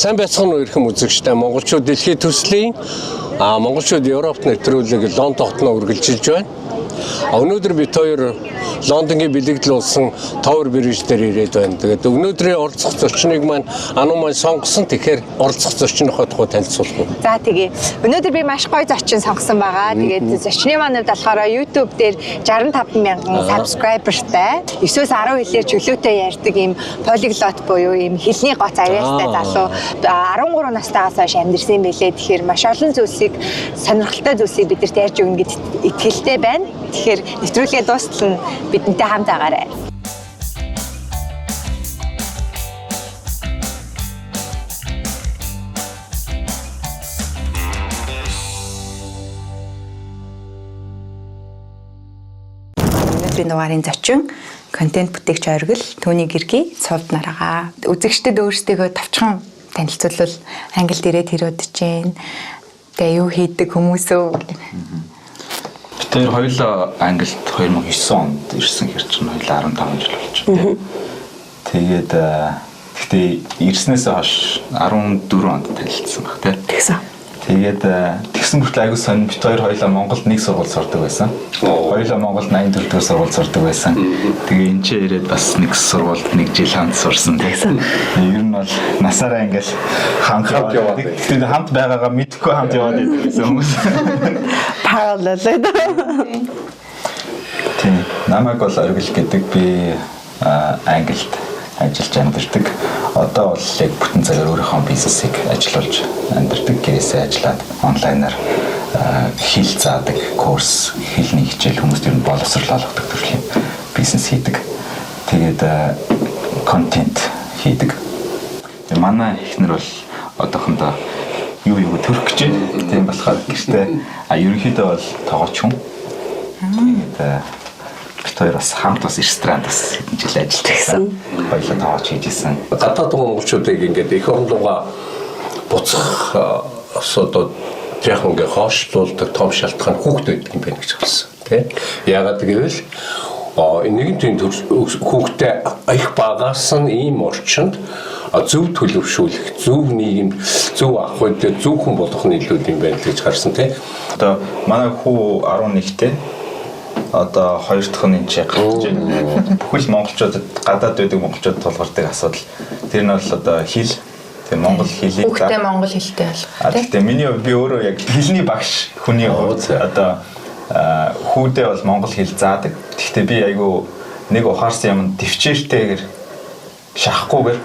Сайн байцгаана уу эрхэм үзэгчдээ. Монголчууд дэлхийд төслийн монголчууд Европт нэвтрүүлэг Лондон хотноо үргэлжилж байна. Өнөөдөр бид хоёр Лондонгийн бэлэгдэл болсон Tower Bridge дээр ирээд байна. Тэгээд өнөөдрийн оролцох зочныг маань Ану маань сонгосон. Тэгэхээр оролцох зочныхоо тухай танилцуулах уу? За тэгээ. Өнөөдөр би маш гоё зочин сонгосон байгаа. Тэгээд зочны маань хувьд болохоор YouTube дээр 65 мянган subscriber-тай 9-өөс 10 хэлээр чөлөөтэй ярьдаг ийм polyglot буюу ийм хэлний гоц авьяастай залуу 13 настайгаас хойш амьдарсан юм билээ. Тэгэхээр маш олон зүйлсийг, сонирхолтой зүйлсийг бидэрт ярьж өгнө гэдэгт итгэлтэй байна. Тэгэхээр нэвтрүүлгээ дуустал нь бидэнтэй хамт агаарай. Өнөөдрийн дугаарын зочин контент бүтээгч Оргил, түүний гэргий сувд нарагаа. Үзэгчдэд өөрсдийгөө товчхон танилцуулбал, англи дээрээ тэрүүдж гин. Тэгээ юу хийдэг хүмүүс үү? Бид хоёр хоёулаа Англид 2009 онд ирсэн хэр чинь хоёулаа 15 жил болж байна. Тэгээд гэхдээ ирснээс хойш 14 онд танилцсан баг тий. Тэгсэн. Тэгээд тэгсэн мөртлөө айгуу сонин бид хоёр хоёулаа Монголд нэг сургууль сурдаг байсан. Хоёулаа Монголд 84 дугаар сургууль сурдаг байсан. Тэгээ энэ ч ирээд бас нэг сургуульд нэг жил хамт сурсан. Тэгсэн. Ер нь бол насаараа ингээл хамт яваад яваад. Тэгээд хамт байгаагаа мэдэхгүй хамт яваад байдаг гэсэн хүмүүс. Parallel. Тийм. Намайг бол Оргил гэдэг, би Англид ажиллаж амьдардаг. Одоо бол яг бүтэн цагаар өөрийнхөө бизнесийг ажиллуулж амьдардаг. Гэрээсээ ажиллаад онлайнаар хэл заадаг курс, хэлний хичээл, хүмүүст ер нь боловсрол олгодог төрлийн бизнес хийдэг. Тэгээд контент хийдэг. Тэгээд манай эхнэр бол одоохондоо юу төрөх гэж байна. Тийм болохоор гэртээ ерөнхийдөө бол тоогооч хүн. Тэгээд бид хоёр бас хамт бас ресторанд бас хэдэн жил ажиллаж байсан. Хоёулаа тоогооч хийж исэн. Гадаад монголчуудыг ингээд эх орн руугаа буцах асуудал яг ингээ хоошлуулдаг том шалтгаан хүүхэд байдаг юм байна гэж харсан тий. Яагаад гэвэл нэгэн тийм хүүхдээ их багаас нь ийм орчинд зөв төлөвшүүлэх, зөв нийгэм, зөв ах үед зөв хүн болох нь илүү юм байна гэж харсан тий. Одоо манай хүү 11-тэй, одоо хоёр дахь нь энэ ч гарч байна. Бүхэл монголчуудад, гадаад байдаг монголчуудад тулгардаг асуудал. Тэр нь бол одоо хэл. Тэр монгол хэлийг Хүүхдээ монгол хэлтэй болгох. Гэхдээ миний хувьд би өөрөө яг хэлний багш хүний хувьд одоо хүүдээ бол монгол хэл заадаг. Гэхдээ би айгүй нэг ухаарсан юм төвчээртэйгэр шахахгүйгээр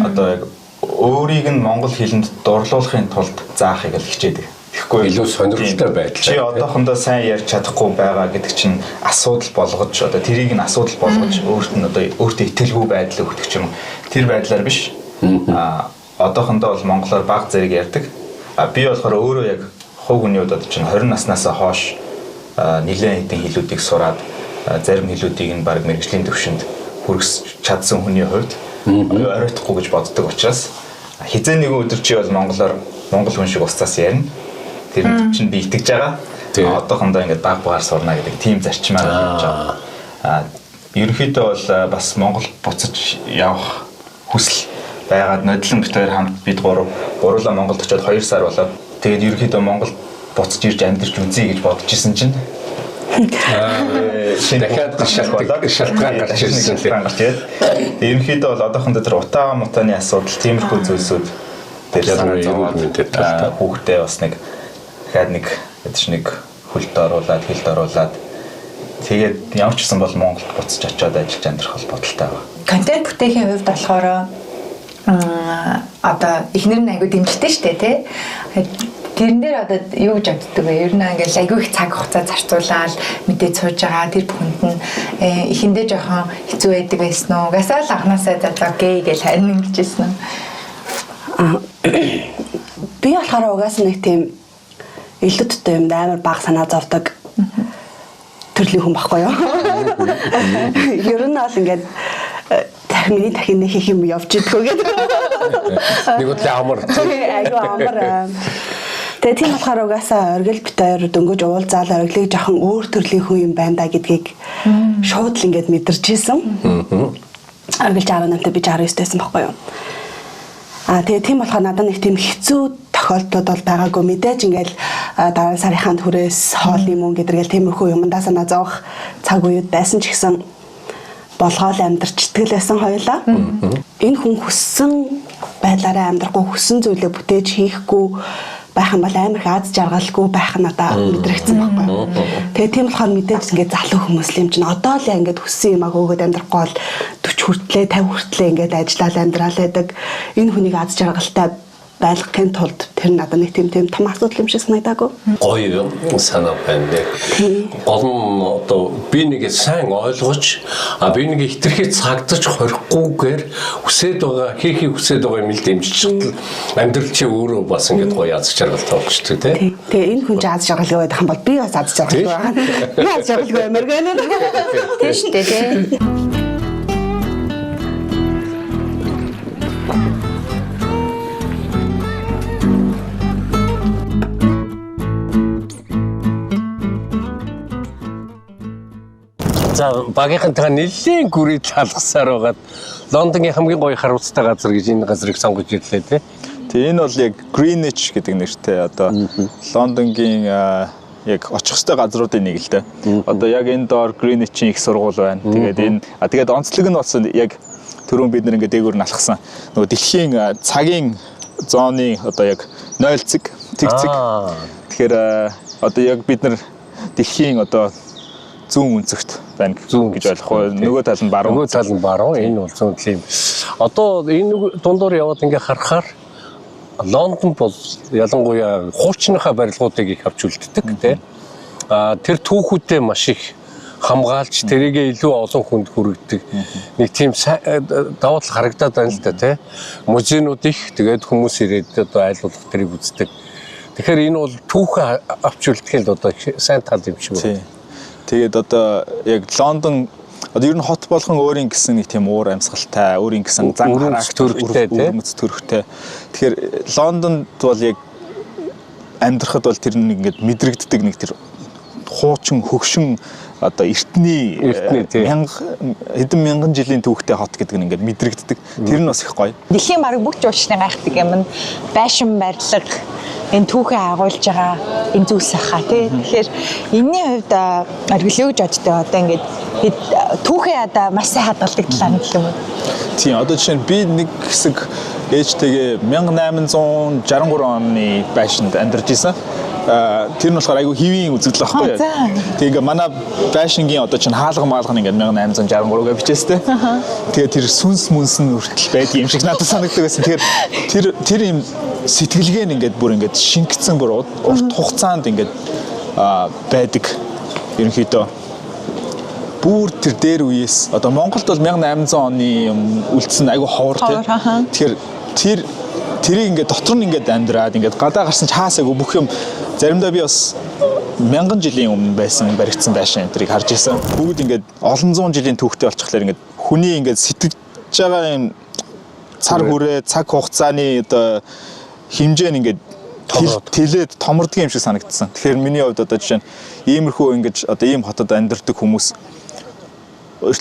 одоо яг өөрийг нь монгол хэлэнд дурлуулахын тулд заахыг л хичээдэг. Тэгэхгүй илүү сонирхолтой байдал. Чи одоохондоо сайн ярьж чадахгүй байгаа гэдэг чинь асуудал болгож, одоо тэрийг нь асуудал болгож өөрт нь одоо өөртөө итгэлгүй байдал өгдөг ч юм. Тэр байдлаар биш. Одоохондоо бол монголоор баг зэрэг ярьдаг. Би болохоор өөрөө яг хувь хүний хувьд одоо чинь 20 наснаас хойш нэлээд хэдэн хэлүүдийг сураад зарим хэлүүдийг нь баг мэрэгжлийн төвшөнд хүргэс чадсан хүний хувьд оройтхгүй гэж боддог учраас хизээ нэгэн өдөр чи бол монголоор монгол хүн шиг уцаас ярина. Тэр чинь би итгэж байгаа. Одоохондоо ингээд баг багаар сурна гэдэг тийм зарчмаар явж байгаа. Ерөнхийдөө бол бас Монгол буцаж явах хүсэл байгаад нодлон бит хоёр хамт бид гурлаа Монголд очиод 2 сар болоод тэгээд ерөнхийдөө Монгол буцаж ирж амьдарч үзье гэж бодож исэн чинь дахиад шалтгаан гарч ирсэн. Тэгээд ерөнхийдөө бол одоохондоо тэр утаа мутааны асуудал, тиймэрхүү зүйлсүүд дээр санаа зовоод хүүхдээ бас нэг дахиад нэг ядч нэг хөлд оруулаад хэлд оруулаад тэгээд ямар ч гэсэн бол Монголд буцаж очиод ажиллаж амьдрах бол бодолтой байна. Контент бүтээхийн хувьд болохоор одоо эхнэр нь айгүй дэмждэг штэ тий. Тэрэн дээр одоо юу гэж боддог вэ? Ер нь ингээл айгүй их цаг хугацаа зарцуулаад мэдээ сууж байгаа тэр бүхэнд нь эхэндээ жоохон хэцүү байдаг байсан уу? Угаасаа л анханасаа за окей гэж харин ингэж ирсэн үү? Би болохоор угаасаа нэг тийм илүүдтэй юм амар баг санаа зовдөг төрлийн хүн баггүй юу? Ер нь бол ингээд миний дахин нэг их юм явж идэггүй гэдэг. Нэг үл амар. Айгүй амар. Тэгээ тийм болохоор угаасаа оргил бит хоёр дөнгөж уулзаал оргилыг жоохон өөр төрлийн хүн юм байна да гэдгийг шууд л ингээд мэдэрч исэн. Оргил 68-тай, би 69 байсан байхгүй юу? А тэгээ тийм болохоор надад нэг тийм хэцүү тохиолдлууд бол байгаагүй. Мэдээж ингээл дараа сарынхаа түрээс хоолны мөнгө гэдэргээл тиймэрхүү юмдаа санаа зовох цаг үеуд байсан ч гэсэн болгоол амьдрчдаг л байсан хоёулаа. Энэ хүн хүссэн байдлаараа амьдрахгүй, хүссэн зүйлээ бүтээж хийхгүй байх юм бол амар их аз жаргалгүй байх нь надаа мэдрэгдсэн байхгүй юу. Тэгээ тийм болохоор мэдээж ингээд залуу хүмүүс л юм чинь одоо л ингээд хүссэн юм аа хөөгөөд амьдрахгүй бол 40 хүртлээ, 50 хүртлээ ингээд ажиллаал амьдрал байдаг. Энэ хүнийг аз жаргалтай байлгахын тулд тэр надад нэг тийм том асуудал юм шиг санагдаагүй. Гоё санаа байна нэ. Гол нь одоо би нэг сайн ойлгож, би нэг хитрхи цагдаж хорихгүйгээр хүсээд байгаа, хийхийг хүсээд байгаа юм л дэмжиж чадал амьдрал чи өөрөө бас ингээд гоё аз жаргалтай болчихдог, тий. Тэгээ энэ хүн чи аз жаргалгүй байх юм бол би бас аз жаргалгүй байгаа. Би аз жаргалгүй юмар гэнэ. Тийм шүү дээ, тий. За, багийнхантайгаа нэлээд гүрийд алгасаар байгаад Лондонгийн хамгийн гоё харуулцтай газар гэж энэ газрыг сонгож ирлээ, тий. Тэгээ энэ бол яг Greenwich гэдэг нэртэй одоо Лондонгийн яг очих ёстой газруудын нэг л дээ. Одоо яг энэ доор Greenwich-ийн их сургууль байна. Тэгээд энэ тэгээд онцлог нь болсон яг түрүүн бид нар ингээд дээгүүр нь алхсан. Нөгөө дэлхийн цагийн зооны одоо яг 0 цэг, тэг цэг. Тэгэхээр одоо яг бид нар дэлхийн одоо зүүн өнцөгт байна Зүүн гэж ойлгох уу? Нөгөө тал нь баруун. Нөгөө тал нь баруун, энэ бол зүүн тийм. Одоо энэ дундуур яваад ингээ харахаар Лондон бол ялангуяа хуучныхаа барилгуудыг их авч үлддэг, тий. Тэр түүхүүдээ маш их хамгаалж тэрийгэ илүү олон хүнд хүргэдэг. Нэг тийм давуу тал харагдаад байна л да, тий. Музейнууд их, тэгээд хүмүүс ирээд одоо айл болох тэрийг үздэг. Тэгэхээр энэ бол түүхээ авч үлдэхэд одоо сайн тал юм шиг байна. Тэгээд одоо яг Лондон одоо ер нь хот болгон өөрийн гэсэн нэг тийм уур амьсгалтай, өөрийн гэсэн зан характер төрхтэй, өрөмц төрхтэй. Тэгэхээр Лондонд бол яг амьдрахад бол тэр нэг ингээд мэдрэгддэг нэг тэр хуучин хөгшин одоо эртний мянга хэдэн мянган жилийн түүхтэй хот гэдэг нь ингээд мэдрэгддэг. Тэр нь бас их гоё. Дэлхийн бараг бүх жуулчны гайхдаг юм нь байшин барилга, энэ түүхээ агуулж байгаа энэ зүйлс хаа, тий. Тэгэхээр энэний хувьд оргил юу гэж боддог, одоо ингээд түүхээ одоо маш сайн хадгалдаг талаар нь гэх юм уу? Тийм, одоо жишээ нь би нэг хэсэг ээжтэйгээ 1863 оны байшинд амьдарч исэн. Тэр нь болохоор айгүй хэвийн үзэгдэл байхгүй юу? Тэгээ ингээ манай байшингийн одоо чинь хаалга маалга нь ингээ 1863 гэж бичээстэй. Тэгээ тэр сүнс мүнс нь хүртэл байдаг юм шиг надад санагддаг байсан. Тэгэхээр тэр юм сэтгэлгээ нь ингээд бүр ингээд шингэцэн бүр урт хугацаанд ингээд байдаг. Ерөнхийдөө бүр тэр дээр үеэс одоо Монголд бол 1800 оны юм үлдсэн айгүй ховор, тий. Тэгэхээр тэрийг ингээд дотор нь ингээд амьдраад ингээд гадаа гарсан ч хаасаагүй бүх юм заримдаа би бас мянган жилийн өмнө байсан баригдсан байшин энэ тэрийг харж исэн. Бүгд ингээд олон зуун жилийн түүхтэй болчихлоор ингээд хүний ингээд сэтгэж байгаа юм цар хүрээ, цаг хугацааны одоо хэмжээ нь ингээд тэлээд томордго юм шиг санагдсан. Тэгэхээр миний хувьд одоо жишээ нь иймэрхүү ингэж одоо ийм хотод амьдардаг хүмүүс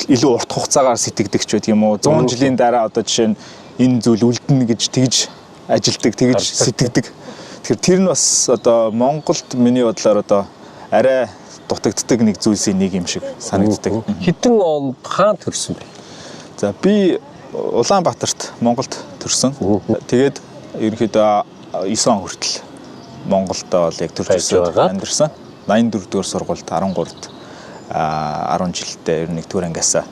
илүү урт хугацаагаар сэтгэдэг ч байдаг юм уу? 100 жилийн дараа одоо жишээ нь энэ зүйл үлдэнэ гэж тэгж ажилдаг, тэгж сэтгэдэг. Тэгэхээр тэр нь бас одоо Монголд миний бодлоор одоо арай дутагддаг нэг зүйлсийн нэг юм шиг санагддаг. Хэдэн онд хаан төрсөн бэ? За, би Улаанбаатарт Монголд төрсөн. Тэгээд ерөнхийдөө 9 он хүртэл Монголд бол яг төрж өсөөд амьдарсан. 84 дугаар сургуульд 13-д 10 жилдээ ер нь 1-р ангиас 7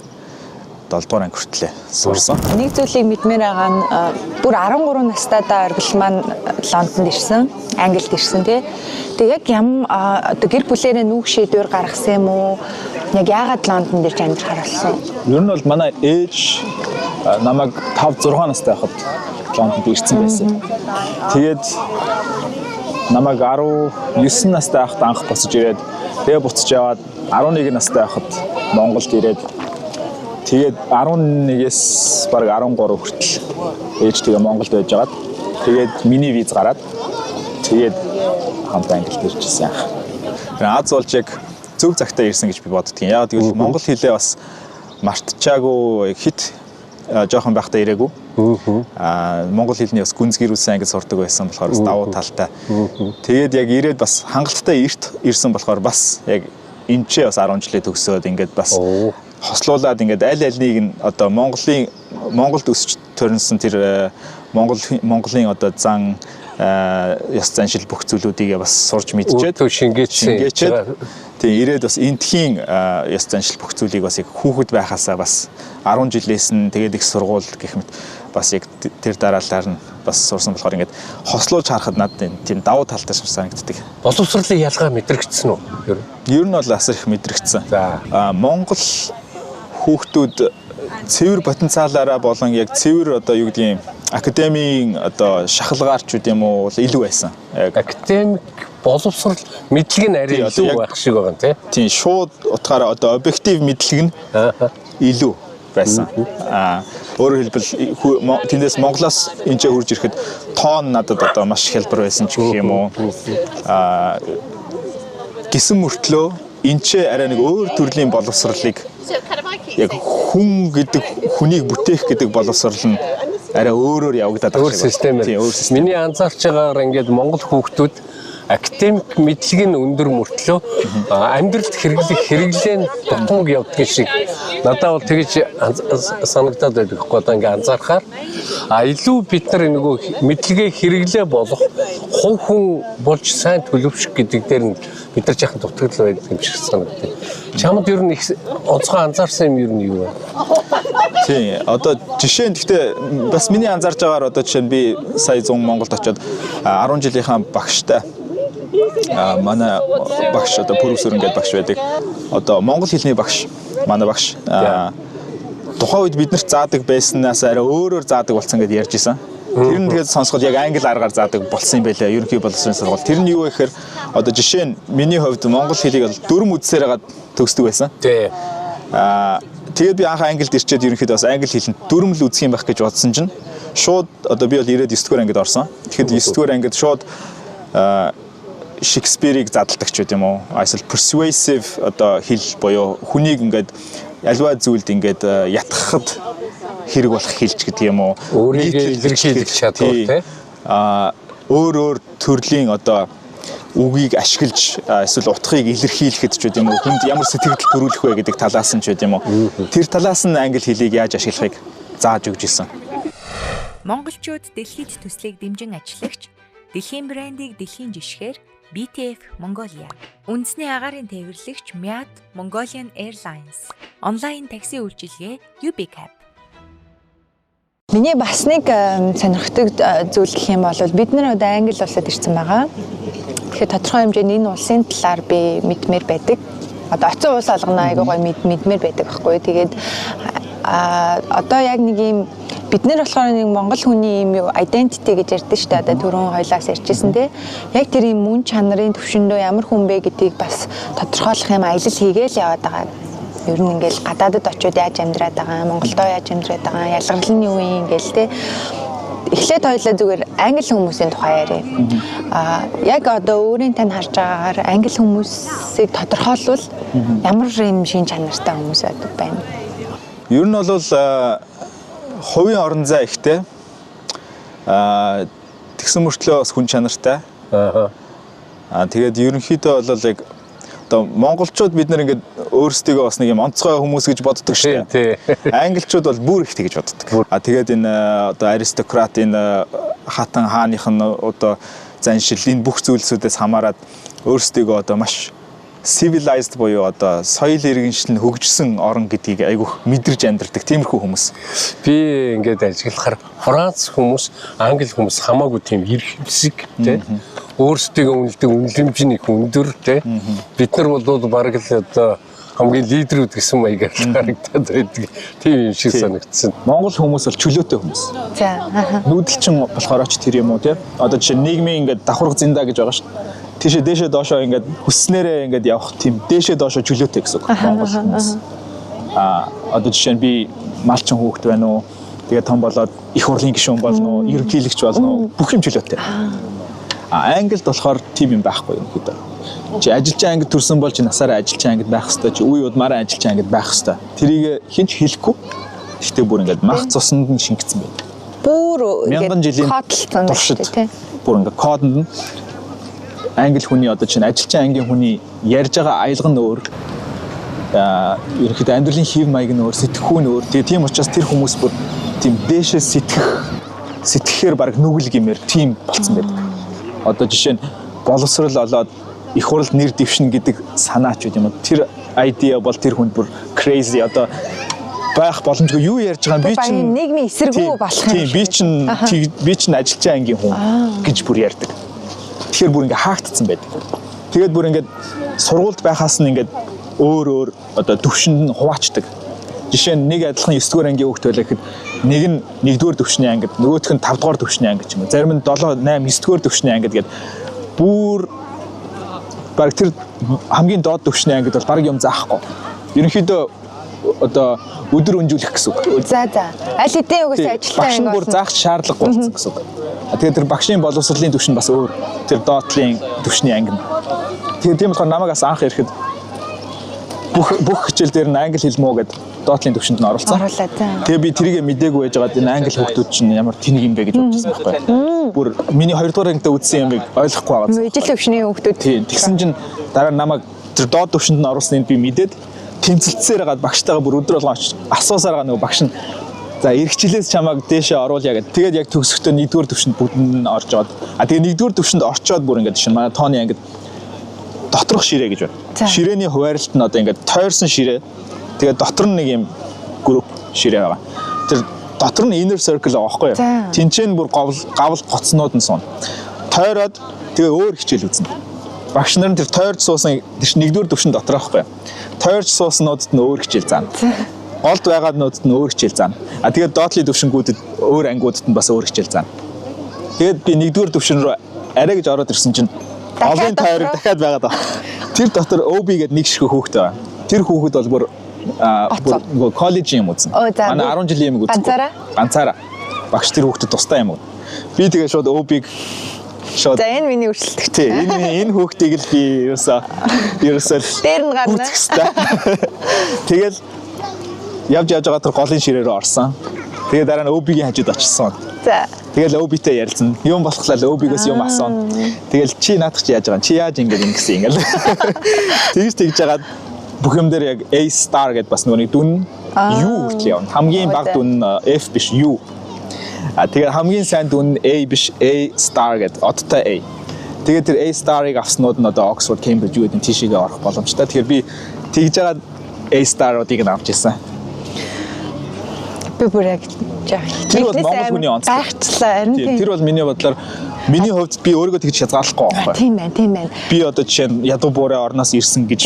дугаар анги хүртлээ сурсан. Нэг зүйлийг мэдмээр байгаа нь бүр 13 настайдаа оргил маань Лондонд ирсэн, Англид ирсэн, тий. Тэгээ яг ям одоо гэр бүлээрээ нүүх шийдвэр гаргасан юм уу? Яг яагаад Лондонд ирж амьдрахаар болсон? Ер нь бол манай ээж намайг 5 6 настай байхад Лондонд ирсэн байсан. Тэгээд намайг 19 настай байхад анх буцаж ирээд, тэгээ буцаж яваад 11 настай байхад Монголд ирээд, тэгээд 11-ээс бараг 13 хүртэл ээжтэйгээ Монголд байж байгаад, тэгээд миний виз гараад Тэгээд хамт Англид ирж ирсэн. Тэр Аз болж яг зөв цагтаа ирсэн гэж би боддгийн. Яг гэвэл монгол хэлээ бас мартчаагүй хит жоохон байхдаа ирээгүй. Монгол хэлний бас гүнзгийрүүлсэн ангид сурдаг байсан болохоор бас давуу талтай. Тэгээд яг ирээд бас хангалттай эрт ирсэн болохоор бас яг энэ ч бас 10 жилээ төгсөөд ингээд бас хослуулад ингээд аль альнийг нь одоо Монголд өсч төрнсөн тэр Монголын одоо зан ёс заншил бүх зүйлүүдийг бас сурч мэдчихэд шингээчээд тийм ирээд бас энтхийн ёс заншил бүх зүйлийг бас яг хүүхэд байхасаа бас 10 жилээс нь тэгээд их сургууль гэх мэт бас яг тэр дараалалаар нь бас сурсан болохоор ингээд хослуулж харахад надад тийм давуу талтай санагддаг. Боловсролын ялгаа мэдрэгдсэн үү? Ер нь бол асар их мэдрэгдсэн. Монгол хүүхдүүд цэвэр потенциалаараа болон яг цэвэр одоо юу гэдгийг академийн одоо шахалгаарч үт юм уу илүү байсан. Яг академик боловсрол мэдлэг нь арай илүү байх шиг байгаа юм тий. Тийм шууд утгаараа одоо объектив мэдлэг нь илүү байсан. Өөрөөр хэлбэл тэндээс Монголоос энэ ч хурж ирэхэд тоон надад одоо маш хялбар байсан ч гэх юм уу. Гисэн мөртлөө энэ ч арай нэг өөр төрлийн боловсролыг яг хүн гэдэг хүнийг бүтээх гэдэг боловсрол нь арай өөрөөр явагдаад байгаа шиг. Өөр систем. Миний анзаарч байгаагаар ингээд Монгол хүүхдүүд академик мэдлэг нь өндөр мөртлөө амьдралд хэрэглэх хэрэглээ нь дутмаг явдаг шиг надад бол тэгж санагдаад байдаг хгүй одоо ингээд анзаархаар илүү бид нар нөгөө мэдлэгээ хэрэглээ болох хувь хүн болж сайн төлөвшөх гэдэг дээр нь бид нар жаахан дутагдал байдаг юм шиг санагдав. Чамд ер нь их онцгой анзаарсан юм ер нь юу вэ? Тийм. Одоо жишээ нь гэхдээ бас миний анзаарч байгаагаар одоо жишээ нь би сая 100 Монголд очиод 10 жилийнхаа багштай манай багш одоо Пүрвсүрэн гэдэг багш байдаг. Одоо монгол хэлний багш манай багш. Тухайн үед биднэрт заадаг байснаас арай өөрөөр заадаг болсон гэдээ ярьж исэн. Тэр нь тэгээд сонсоход яг англи аргаар заадаг болсон юм байлаа. Ерөнхий боловсролын сургууль. Тэр нь юу вэ гэхээр одоо жишээ нь миний хувьд монгол хэлийг бол дөрвөн үдсээр хагаад төгсдөг байсан. Тий. Тэгээд би анх англид ирчээд ерөнхийдөө бас англи хэлэнд дөрвөн л үзэх юм байх гэж бодсон чинь шууд одоо би бол ирээд 9-р ангид орсон. Тэгэхэд 9-р ангид шууд Шекспирийг задалдаг ч гэдэм үү. Эсвэл persuasive одоо хэл буюу хүнийг ингээд альва зүйлд ингээд ятгахад хэрэг болох хэлж гэдэг юм уу. Өөрийгөө илэрхийлэх чадвар тий. Өөр өөр төрлийн одоо үгийг ашиглаж эсвэл утгыг илэрхийлэхэд ч гэдэм үү. Хүнд ямар сэтгэл төрүүлэх вэ гэдэг талаас нь ч гэдэм үү. Тэр талаас нь англи хэлийг яаж ашиглахыг зааж өгч ирсэн. Монголчууд дэлхийд төслийг дэмжин ажиллагч дэлхийн брендийг дэлхийн жишгээр BTF Mongolia. Үндэсний агаарын тээвэрлэгч MIAT Mongolian Airlines. Онлайн такси үйлчилгээ UbiCab. Миний бас нэг сонирхдаг зүйл гэх юм бол бид нар одоо англи улсад ирсэн байгаа. Тэгэхээр тодорхой хэмжээний энэ улсын талаар би мэдмээр байдаг. Одоо оцсон улс олгоно айгуу гоё мэдмээр байдаг байхгүй. Тэгээд одоо яг нэг юм бид нар болохоор нэг монгол хүний юм юу identity гэж ярьдэн шүү дээ. Одоо түрүүн хоёлаас ярьжсэн тий. Яг тэр юм мөн чанарын төвшөндөө ямар хүн бэ гэдгийг бас тодорхойлох юм аялал хийгээл яваад байгаа. Ер нь ингээл гадаадд очиод яаж амьдраад байгаа, Монголдоо яаж амьдраад байгаа, ялгарл нь юу юм ингээл тий. Эхлээд хоёлаа зүгээр англи хүмүүсийн тухай яриа. Яг одоо өөрийн тань харж байгаагаар англи хүмүүсийг тодорхойлвол ямар юм шин чанартай хүмүүс байдаг байна? Ер нь бол хувийн орон зай ихтэй. Тэгсэн мөртлөө бас хүн чанартай. Тэгээд ерөнхийдөө бол яг одоо монголчууд бид нар ингээд өөрсдийгөө бас нэг юм онцгой хүмүүс гэж боддог шүү дээ. Англичууд бол бүр их тэгж боддог. Тэгээд энэ одоо аристократ энэ хатан хааных нь одоо заншил энэ бүх зүйлсүүдээс хамаарат өөрсдийгөө одоо маш civilized буюу одоо соёл иргэншил нь хөгжсөн орн гэдгийг айгүйх мэдэрч амьдардаг тиймэрхүү хүмүүс. Би ингээд ажиглахаар Франц хүмүүс, англи хүмүүс хамаагүй тийм эрхэмсэг тий. Өөрсдийгөө үнэлдэг үнэлэмж нь их өндөр тий. Бид нар бол бараг л одоо хамгийн лидерүүд гэсэн маягаар харагдаад байдаг. Тийм юм шиг санагдсан. Монгол хүмүүс бол чөлөөтэй хүмүүс. За. Нүүдэлчин болохоор ч тэр юм уу тий. Одоо жишээ нийгмийн ингээд давхарга зинда гэж байгаа шүү дээ. Тийшээ дээшээ доошоо ингээд хүсснээрээ ингээд явах тийм дээшээ доошоо чөлөөтэй гэсэн үг Монгол хүмүүс. Одоо жишээ нь би малчин хүүхэд байна уу? Тэгээд том болоод их хурлын гишүүн болно уу? Ерөнхийлөгч болно уу? Бүх юм чөлөөтэй. А Англид болохоор тийм юм байхгүй ерөнхийдөө. Чи ажилчин ангид төрсэн бол чи насаараа ажилчин ангид байх хэвээр, чи үе удмаараа ажилчин ангид байх хэвээр. Тэрийг хэн ч хэлэхгүй. Гэхдээ бүр ингээд мах цуснд нь шингэсэн байдаг. Бүр Мянган жилийн кодлцсон туршид тий. бүр ингээд кодонд нь англи хүний одоо чинь ажилчин ангийн хүний ярьж байгаа аялга нь өөр. Ерөнхийдөө амьдралын хэв маяг нь өөр, сэтгхүү нь өөр. Тэгээ тийм учраас тэр хүмүүс бүр тийм дээшээ сэтгэхээр баг нүгэл гэмээр тийм болцсон байдаг. Одоо жишээ нь боловсрал олоод их хуралд нэр дэвшнэ гэдэг санаач үү юм уу. Тэр idea бол тэр хүнд бүр crazy одоо байх боломжгүй юу ярьж байгаа юм би чинь нийгмийн эсэргүү болох юм. Тийм би чинь ажилчин ангийн хүн гэж бүр ярьдаг. Тэгэхээр бүр ингээ хаагдцсан байдаг. Тэгээд бүр ингээд сургуульд байхаас нь ингээд өөр өөр одоо төвшөнд нь хуваачдаг. Жишээ нь нэг адилхан 9 дугаар ангийн хүүхд байлаа гэхэд нэг нь 1 дугаар төвшний ангид, нөгөөх нь 5 дугаар төвшний анги ч юм уу. Зарим нь 7, 8, 9 дугаар төвшний ангид гээд бүр баг тэр хамгийн доод төвшний ангид бол баг юм заахгүй. Ерөнхийдөө одоо өдөр өнжүүлэх гэсэн үг. За за. Аль хэдийн угсаа ажилтаа Багш нь бүр заах шаардлагагүй болсон гэсэн үг. Тэгээд тэр багшийн боловсролын түвшин бас өөр. Тэр доотлын түвшний анги нь. Тэгээд тийм болохоор намайг бас анх ирэхэд бүх хичээл дээр нь англи хэл муу гэд доотлын түвшинд нь оруулсан. Оруулаад. Тэгээ би тэрийг мдээгүй байж байгаад энэ англи хүүхдүүд чинь ямар тэнэг юм бэ гэж бодчихсон байхгүй. Бүр миний 2 дугаар ангидаа үзсэн юмыг ойлгохгүй байгаа. Ижил төвшний хүүхдүүд. Тийм. Тэгсэн чинь дараа нь намайг тэр доод түвшинд нь оруулсныг би мэдээд тэмцэлцээр хагаад багштайгаа бүр өдөр болгон очиж асуусаар байгаа нөгөө багш нь за эргчлээс чамайг дээшээ оруулъя гэд. Тэгээд яг төгсөхдөө 1-р төвшөнд бүгд нь орж аваад. А тэгээ 1-р төвшөнд орчоод бүр ингээд шинэ манай тооны ангид доторх ширээ гэж байна. Ширээний хуваарлалт нь одоо ингээд тойрсон ширээ. Тэгээд дотор нь нэг юм групп ширээ байгаа. Тэр дотор нь inner circle байгаа байхгүй юу? Тинчэн бүр гавл гоцнууд нь суuna. Тойроод тэгээ өөр хичээл үзнэ. Багш нар нь тэр тойрч суусан тэр чинь 1-р төвшин дотор байхгүй юу? Тойрч сууснуудад нь өөр хичээл заана. Голд байгааднуудад нь өөр хичээл заана. А тэгээд доотлын төвшингүүдэд өөр ангиудад нь бас өөр хичээл заана. Тэгээд би 1-р төвшин рүү арай гэж ороод ирсэн чинь олон тойрог дахиад байгаад байгаа. Тэр дотор OB гэдэг нэг ширхэг хүүхэд байгаа. Тэр хүүхэд бол бүр нөгөө коллежийн юм үзнэ. Манай 10 жилийн юм үзсэн. Ганцаараа? Ганцаараа. Багш тэр хүүхдэд тустай юм уу. Би тэгээ шууд OB-г шууд. За энэ миний өрсөлдөгч. Тий, энэ хүүхдийг л би ерөөсөө дээр нь гарна. Тэгэл явж байгаа тэр голын ширээ рүү орсон. Тэгээ дараа нь OB-гийн хажууд очсон. За. Тэгэл OB-тэй ярилцсан. Юм болохлаа л OB-гээс юм асууна. Тэгэл чи наадах чи яаж байгаа юм? Чи яаж ингэж ингэсэн ингээл. Тэгж жагаад бүх юм дээр яг A star гэдээ бас нөгөө нэг дүн U хүртэл явна. Хамгийн бага дүн F биш U. А тэгээд хамгийн сайн дүн A биш A star гэдээ одтой A. Тэгээд тэр A star-ыг авснууд нь одоо Oxford, Cambridge юу гэдэг нь тийшээгээ орох боломжтой. Тэгэхээр би тэгж жагаад A star-уудыг нь авч ирсэн. Би бүр яг жаа. Тэр бол Монгол хүний онцлог. Гайхчлаа харин тийм. Тэр бол миний бодлоор миний хувьд би өөрийгөө тэгж хязгаарлахгүй байхгүй. Тийм байна, тийм байна. Би одоо жишээ нь ядуу буурай орноос ирсэн гэж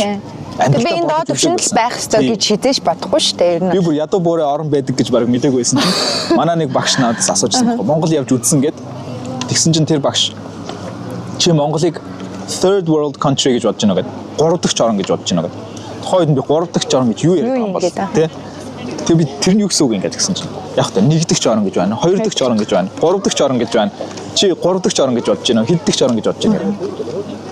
амьдралдаа би энэ доод түвшинд л байх ёстой гэж хизээш бодохгүй шүү дээ ер нь. Би бүр ядуу буурай орон байдаг гэж баг мдээгүй байсан чинь манай нэг багш надаас асуужсэн байхгүй. Монгол явж үзсэн гэд. Тэгсэн чинь тэр багш чи Монголыг third world country гэж бодож байна гэд. 3 дахь орон гэж бодож байна гэд. Тухайн үед би 3 дахь орон гэж юу яриад байгаа юм бол тэ. Тэгээ би тэр нь юу гэсэн үг юм гэсэн чинь яг та 1 дахь орон гэж байна, 2 дахь орон гэж байна, 3 дахь орон гэж байна. Чи 3 дахь орон гэж бодож байна, хэд дахь орон гэж бодож байна.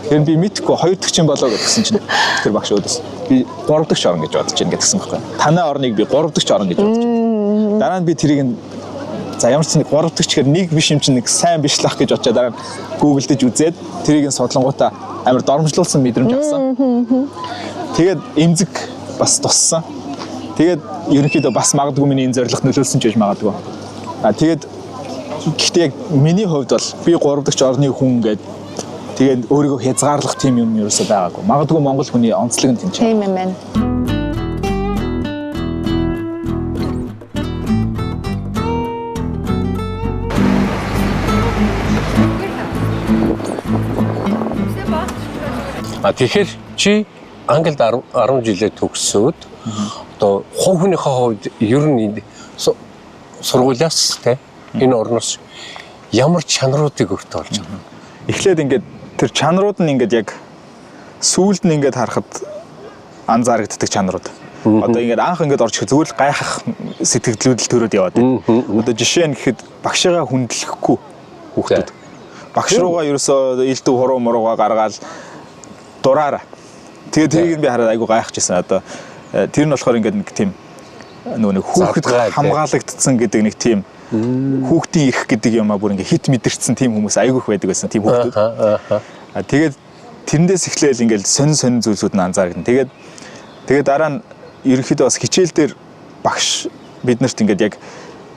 Тэр би мэдхгүй 2 дахь чинь болоо гэсэн чинь тэр багш өөдөөс би 3 дахь орон гэж бодож байна гэсэн байхгүй. Танай орныг би 3 дахь орон гэж бодож байна. Дараа нь би тэрийг нь за ямар ч нэг 3 дахь гэхээр нэг биш юм чинь нэг сайн биш лах гэж бодчаа дараа нь гуглдэж үзээд тэрийг нь судлангуудаа амар доромжлуулсан мэдрэмж авсан. Тэгээд эмзэг бас туссан. Тэгээд ерөнхийдөө бас магадгүй миний энэ зорилго нөлөөлсөн ч байж магадгүй. А тэгээд гэхдээ яг миний хувьд бол би 3 дахь орны хүн гээд тэгээд өөрийгөө хязгаарлах тийм юм ерөөсөө байгаагүй. Магадгүй Монгол хүний онцлог нь тийм ч. Тийм юм байна. А тэгэхээр чи Англид 10 жилээ төгсөөд одоо хувь хүнийхээ хувьд ер нь сургуулиас те энэ орноос ямар чанаруудыг өртөө олж байгаа. Эхлээд ингээд тэр чанарууд нь ингээд яг сүүлд нь ингээд харахад анзаарэгддэг чанарууд. Одоо ингээд анх ингээд орж ирэх зүгээр л гайхах сэтгэлдлүүд л төрөөд яваад байна. Одоо жишээ нь гэхэд багшигаа хүндлэхгүй хүүхдүүд. Багш руугаа ерөөсөө элдв хуруу муруугаа гаргаал дураараа. Тэгээд тэрийг нь би хараад айгу гайхажсэн. Одоо тэр нь болохоор ингээд нэг тийм нөгөө нэг хүүхэд хамгаалагдсан гэдэг нэг тийм хүүхдийн эрх гэдэг юм а бүр ингээд хит мэдэрсэн тийм хүмүүс айгүйх байдаг байсан тийм хүүхдүүд. А тэгээд тэрэндээс эхлээл ингээд сонин сонин зүйлсүүд нь анзаарэгдэн. Тэгээд тэгээд дараа нь ерөнхийдөө бас хичээл дээр багш биднэрт ингээд яг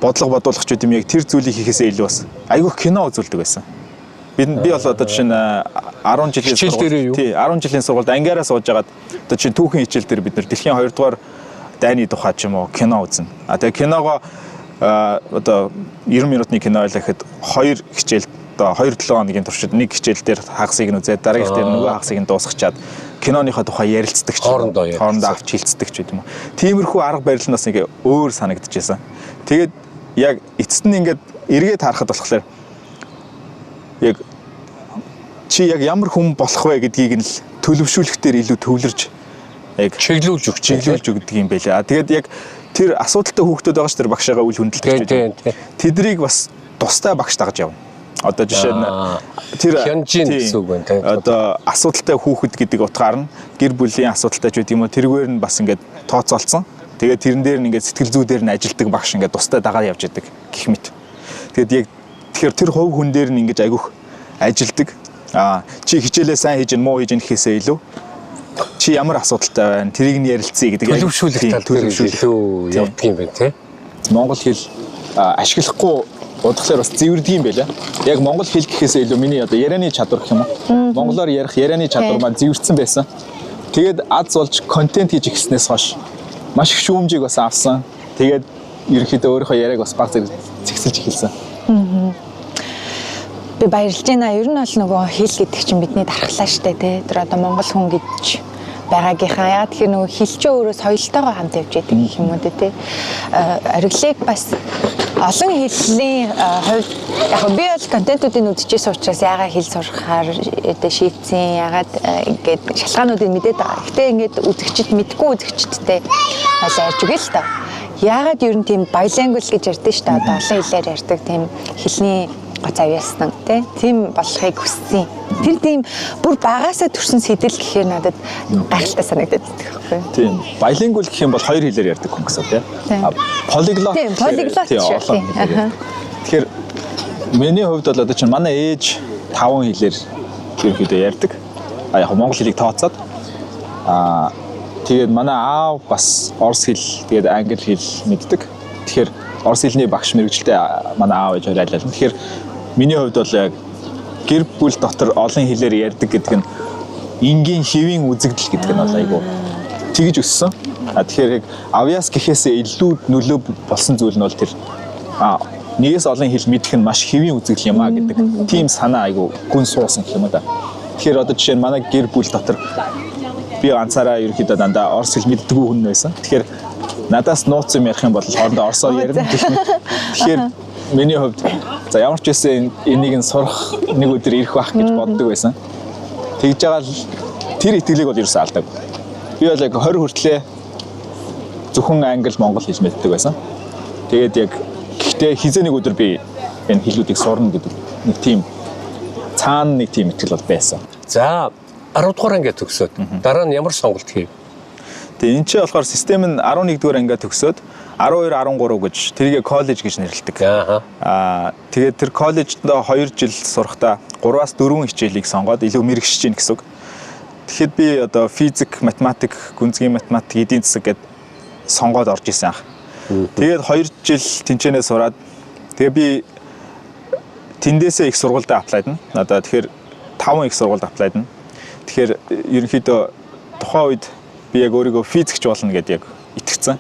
бодлого бодуулах ч гэдэм яг тэр зүйлийг хийхээсээ илүү бас айгүйх кино үзүүлдэг байсан. Би бол одоо жишээ нь 10 жилийн сургууль тий 10 жилийн сургуульд ангиараа сууж агаад одоо чинь түүхэн хичээл дээр бид нэр дэлхийн 2 дугаар дайны тухай ч юм уу кино үзнэ. А тэгээ киногоо одоо 90 минутны кино байлаа гэхэд 2 хичээл одоо 2-7 хоногийн туршид нэг хичээл дээр хагасыг нь үзээд дараагийнх дээр нөгөө хагасыг нь дуусгачаад киноныхоо тухай ярилцдаг ч хоорондоо авч хилцдэг ч гэдэм үү. Тиймэрхүү арга барил нь бас нэг өөр санагдчихсан. Тэгээд яг эцэст нь ингээд эргээд харахад болохоор яг чи яг ямар хүн болох вэ гэдгийг нь л төлөвшүүлэх дээр илүү төвлөрж яг чиглүүлж өгч чиглүүлж өгдөг юм байлээ. А тэгээд яг тэр асуудалтай хүүхдүүд байгаа ш тэр багшаага үл хүндэлдэг ч. Тэдрийг бас тустай багш дагаж явна. Одоо жишээ нь тэр хянжин гэсэн үг байна тийм. Одоо асуудалтай хүүхэд гэдэг утгаар нь гэр бүлийн асуудалтай ч гэдэг юм уу тэргээр нь бас ингээд тооцоолцсон. Тэгээд тэрэн дээр нь ингээд сэтгэл зүйдээр нь ажилдаг багш ингээд тустай дагаад явж идэг гэх мэт. Тэгээд яг тэгэхээр тэр хувь хүн дээр нь ингэж айгүйх ажилдаг. Аа чи хичээлээ сайн хийж гин муу хийж гин гэхээсээ илүү чи ямар асуудалтай байна тэрийг нь ярилцъя гэдэг төлөвшүүлэх тал дээр илүү явдаг юм байна тий. Монгол хэл ашиглахгүй удахлаар бас зэвэрдэг юм байлаа. Яг монгол хэл гэхээсээ илүү миний одоо ярианы чадвар гэх юм уу? Монголоор ярих ярианы чадвар маань зэвэрсэн байсан. Тэгээд аз болж контент хийж эхэлснээс хойш маш их шүүмжийг бас авсан. Тэгээд ерөнхийдөө өөрийнхөө яриаг бас баг зэрэг зэгсэлж эхэлсэн. Би баярлж байна. Ер нь бол нөгөө хэл гэдэг чинь бидний дархлаа штэ тий. Тэр одоо монгол хүн гэж байгаагийнхаа яа тэгэхээр нөгөө хэл чинь өөрөө соёлтойгоо хамт явж идэг гэх юм уу тий. Ориглыг бас олон хэллийн хувьд яг би бол контентуудыг үзчихсэн учраас яагаад хэл сурахаар одоо шийдсэн, яагаад ингээд шалтгаануудыг мэдээд байгаа. Гэтэ ингээд үзэгчд мэдгүй үзэгчдтэй бас ярьж өгье л та. Яагаад ер нь тийм bilingual гэж ярьдэн штэ одоо олон хэлээр ярьдаг тийм хэлний гоц авьяасна тий тийм болохыг хүссэн. Тэр тийм бүр багасаа төрсэн сэтэл гэхээр надад гайхалтай санагдаад байдаг байхгүй юу? Тийм. Bilingual гэх юм бол хоёр хэлээр ярьдаг хүн гэсэн үг тий. Polyglot. Тийм, polyglot шүү. Тэгэхээр миний хувьд бол одоо чинь манай ээж 5 хэлээр ерөнхийдөө ярьдаг. А яг монгол хэлийг тооцоод тэгээд манай аав бас орос хэл, тэгээд англи хэл мэддэг. Тэгэхээр орос хэлний багш мэргэжилтэй манай аав ээж хоёр айлал. Тэгэхээр миний хувьд бол яг гэр бүл дотор олон хэлээр ярьдаг гэдэг нь энгийн хэвийн үзэгдэл гэдэг нь бол айгүй тэгж өссөн. А тэгэхээр яг авьяас гэхээсээ илүү нөлөө болсон зүйл нь бол тэр нэгээс олон хэл мэдэх нь маш хэвийн үзэгдэл юм а гэдэг тийм санаа айгүй гүн суусан гэх юм уу да. Тэгэхээр одоо жишээ нь манай гэр бүл дотор би ганцаараа ерөнхийдөө дандаа орос хэл мэддэггүй хүн байсан. Тэгэхээр надаас нууц юм ярих юм бол хоорондоо орсоор ярина гэх мэт. Тэгэхээр миний хувьд за ямар ч байсан энийг нь сурах нэг өдөр ирэх байх гэж боддог байсан. Тэгж байгаа л тэр итгэлийг бол ерөөсөө алдаагүй. Би бол яг 20 хүртлээ зөвхөн англи, монгол хэл мэддэг байсан. Тэгээд яг гэхдээ хизээ нэг өдөр би энэ хэлүүдийг сурна гэдэг нэг тийм цаана нэг тийм итгэл бол байсан. За 10 дугаар анги төгсөөд дараа нь ямар сонголт хийв? Тэгээ энэ чинь болохоор систем нь 11 дугаар анги төгсөөд 12 13 гэж тэрийг коллеж гэж нэрлэдэг. Тэгээд тэр коллежд 2 жил сурахдаа 3-аас 4 хичээлийг сонгоод илүү мэрэгшиж гин гэсэн үг. Тэгэхэд би одоо физик, математик, гүнзгий математик, эдийн засаг гэд сонгоод орж исэн ах. Тэгээд 2 жил тэнцэнэ сураад тэгээ би тэндээсээ их сургуультай аплайдна. Одоо тэгэхээр 5 их сургуульд аплайдна. Тэгэхээр ерөнхийдөө тухайн үед би яг өөрийгөө физикч болно гэдээ яг итгэцэн.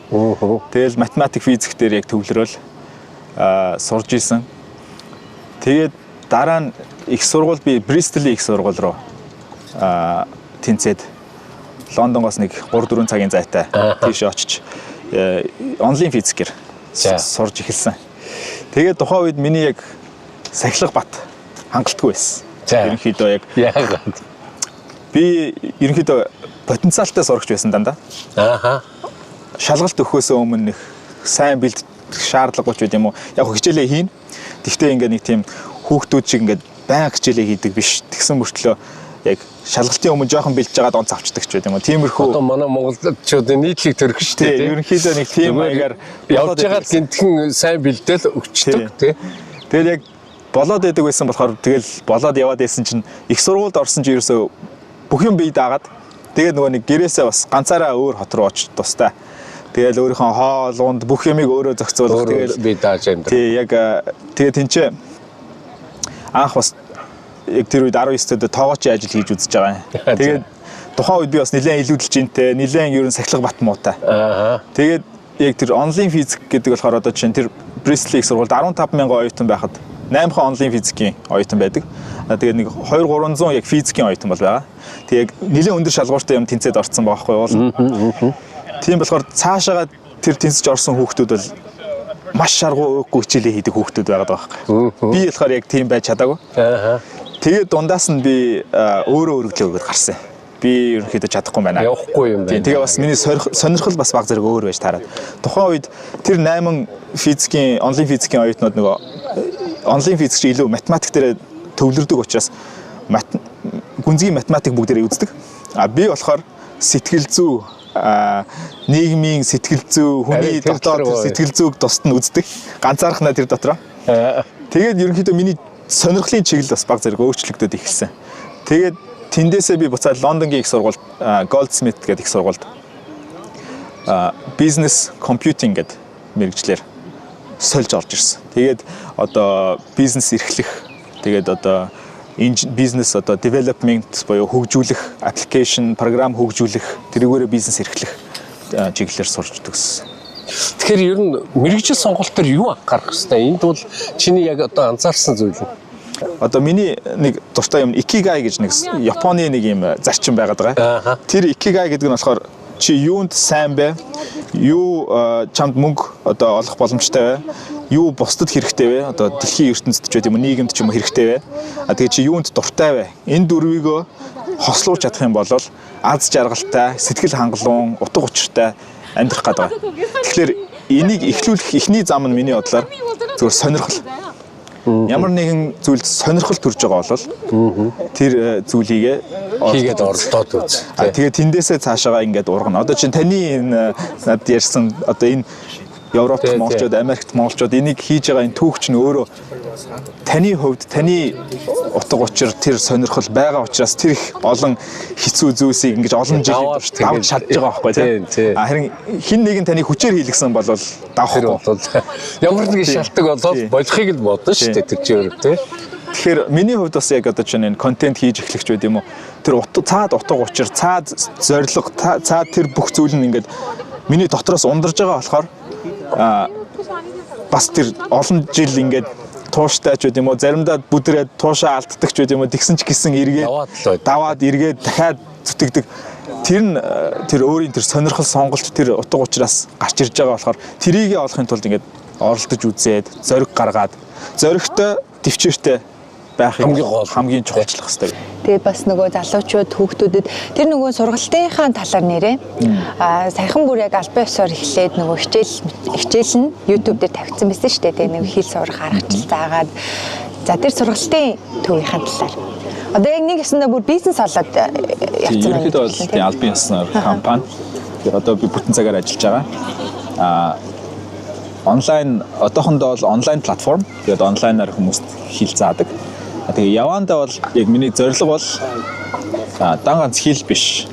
Тэгэл математик, физик дээр яг төвлөрөөл сурж исэн. Тэгээд дараа нь их сургууль би Бристлийн их сургууль руу тэнцээд Лондонгоос нэг 3-4 цагийн зайтай тийш очиж онлайн физикээр сурж эхэлсэн. Тэгээд тухайн үед миний яг сахилга бат хангалтгүй байсан. Ерөнхийдөө яг яагаад би ерөнхийдөө потенциалтай сурагч байсан дандаа. Шалгалт өгөхөөсөө өмнө нэг сайн бэлтгэх шаардлагагүй ч байд юм уу. Яг хичээлээ хийн. Тэгвэл ингээд нэг тийм хүүхдүүд шиг ингээд Баян хичээлээ хийдэг биш. Тэгсэн мөртлөө яг шалгалтын өмнө жоохон бэлдэж байгаад онц авчдаг ч байд юм уу. Тиймэрхүү. Одоо манай монголчуудын нийтлэг төрөх шүү дээ. Ерөнхийдөө нэг тийм маягаар явж байгаа гинтхэн сайн бэлдээл өгчдөг тий. Тэгэл яг болоод байдаг байсан болохоор тэгэл болоод яваад байсан чинь их сургуульд орсон чинь ерөөсөө бүх юм бие даагаад тэгээд нөгөө нэг гэрээсээ бас ганцаараа өөр хот руу очиж тустай. Тэгэл өөрийнхөө хоол унд бүх юмыг өөрөө зохицуулах тэгэл бие дааж амьдрах. Тий яг тэгээ тэнцээ анх бас яг тэр үед 19 төдөө тоогоочийн ажил хийж үзэж байгаа юм. Тэгээд тухайн үед би бас нэлээд илүүдэлж интэй, нэлээд ер нь сахилга бат муутай. Тэгээд яг тэр онлайн физик гэдэг болохоор одоо чинь тэр Бристлийн их сургуульд 15 мянган оюутан байхад 8 хан онлайн физикийн оюутан байдаг. Тэгээд нэг 2 300 яг физикийн оюутан бол байгаа. Тэгээд яг нэлээд өндөр шалгууртай юм тэнцээд орцсон байгаа байхгүй юу? Тийм болохоор цаашаага тэр тэнцэж орсон хүүхдүүд бол маш шаргуу өөхгүй хичээлээ хийдэг хүүхдүүд байгаад байгаа байхгүй. Би болохоор яг тийм байж чадаагүй. Тэгээд дундаас нь би өөрөө өргөлөө өгöd гарсан. Би ерөнхийдөө чадахгүй байна. Явахгүй юм байна. Тэгээ бас миний сонирхол бас баг зэрэг өөр байж таарад. Тухайн үед тэр 8 физикийн, онлайн физикийн оюутнууд нөгөө онлайн физик чи илүү математик дээр төвлөрдөг учраас гүнзгий математик бүгдээрээ үздэг. А би болохоор сэтгэл зүй, нийгмийн сэтгэл зүй, хүний дотоод сэтгэл зүйг тусад нь үздэг. Ганцаархнаа тэр дотроо. Тэгээд ерөнхийдөө миний сонирхлын чиглэл бас баг зэрэг өөрчлөгдөд эхэлсэн. Тэгээд тэндээсээ би буцаад Лондонгийн их сургуульд Goldsmith гэдэг их сургуульд бизнес computing гэдэг мэргэжлээр сольж орж ирсэн. Тэгээд одоо бизнес эрхлэх, тэгээд одоо бизнес одоо development буюу хөгжүүлэх, application, програм хөгжүүлэх, тэрүүгээрээ бизнес эрхлэх чиглэлээр сурч төгссөн. Тэгэхээр ер нь мэргэжил сонголт төр юу анхаарах хэвтэй? Энд бол чиний яг одоо анзаарсан зүйл нь. Одоо миний нэг дуртай юм Ikigai гэж нэг Японы нэг юм зарчим байгаад байгаа. Тэр Ikigai гэдэг нь болохоор чи юунд сайн бэ? Юу чамд мөнгө одоо олох боломжтой вэ? Юу бусдад хэрэгтэй вэ? Одоо дэлхийн ертөнцид ч байд юм уу, нийгэмд ч юм уу хэрэгтэй вэ? А тэгээ чи юунд дуртай вэ? Энэ дөрвийгөө хослуулж чадах юм бол аз жаргалтай, сэтгэл хангалуун, утга учиртай амьдрах гэдэг. Тэгэхээр энийг эхлүүлэх эхний зам нь миний бодлоор зүгээр сонирхол. Ямар нэгэн зүйлд сонирхол төрж байгаа бол тэр зүйлийг хийгээд оролдоод үз. Тэгээ тэндээсээ цаашаагаа ингээд ургана. Одоо чинь таны энэ над ярьсан одоо энэ Европт монголчууд, Америкт монголчууд энийг хийж байгаа энэ түүх чинь өөрөө таны хувьд таны утга учир тэр сонирхол байгаа учраас тэр их олон хэцүү зүйлсийг ингэж олон жил давж чадж байгаа байхгүй тий. Харин хин нэгэн таны хүчээр хийлгсэн бол давахгүй бол ямар нэгэн шалтгаан болоод болохыг л бодно шүү дээ тэр чинь өөрөө тий. Тэгэхээр миний хувьд бас яг одоо чинь энэ контент хийж эхлэх ч байд юм уу. Тэр цаад утга учир, цаад зорилго, цаад тэр бүх зүйл нь ингээд миний дотроос ундарж байгаа болохоор бас тэр олон жил ингээд тууштай ч байд юм уу, заримдаа бүдрээд туушаа алддаг ч байд юм уу, тэгсэн ч гэсэн эргээд даваад эргээд дахиад зүтгэдэг. Тэр нь тэр өөрийн тэр сонирхол сонголт тэр утга учираас гарч ирж байгаа болохоор тэрийгээ олохын тулд ингээд оролдож үзээд зориг гаргаад зоригтой төвчээртэй байхыг хамгийн чухалчлах хэрэгтэй. Тэгээд бас нөгөө залуучууд хүүхдүүдэд тэр нөгөө сургалтынхаа талаар нэрээ саяхан бүр яг албан ёсоор эхлээд нөгөө хичээл нь YouTube дээр тавьсан байсан шүү дээ. Тэгээд нэг хэл сурах аргачлал заагаад за тэр сургалтын төвийнхээ талаар. Одоо яг нэг ёсондоо бүр бизнес болоод явцсан байна. Ерөнхийдөө бол тийм албан ёсоор компани. Тэгээд одоо би бүтэн цагаар ажиллаж байгаа. Онлайн одоохондоо бол онлайн платформ. Тэгээд онлайнаар хүмүүст хэл заадаг. Тэгээ явандаа бол яг миний зорилго бол дан ганц хэл биш.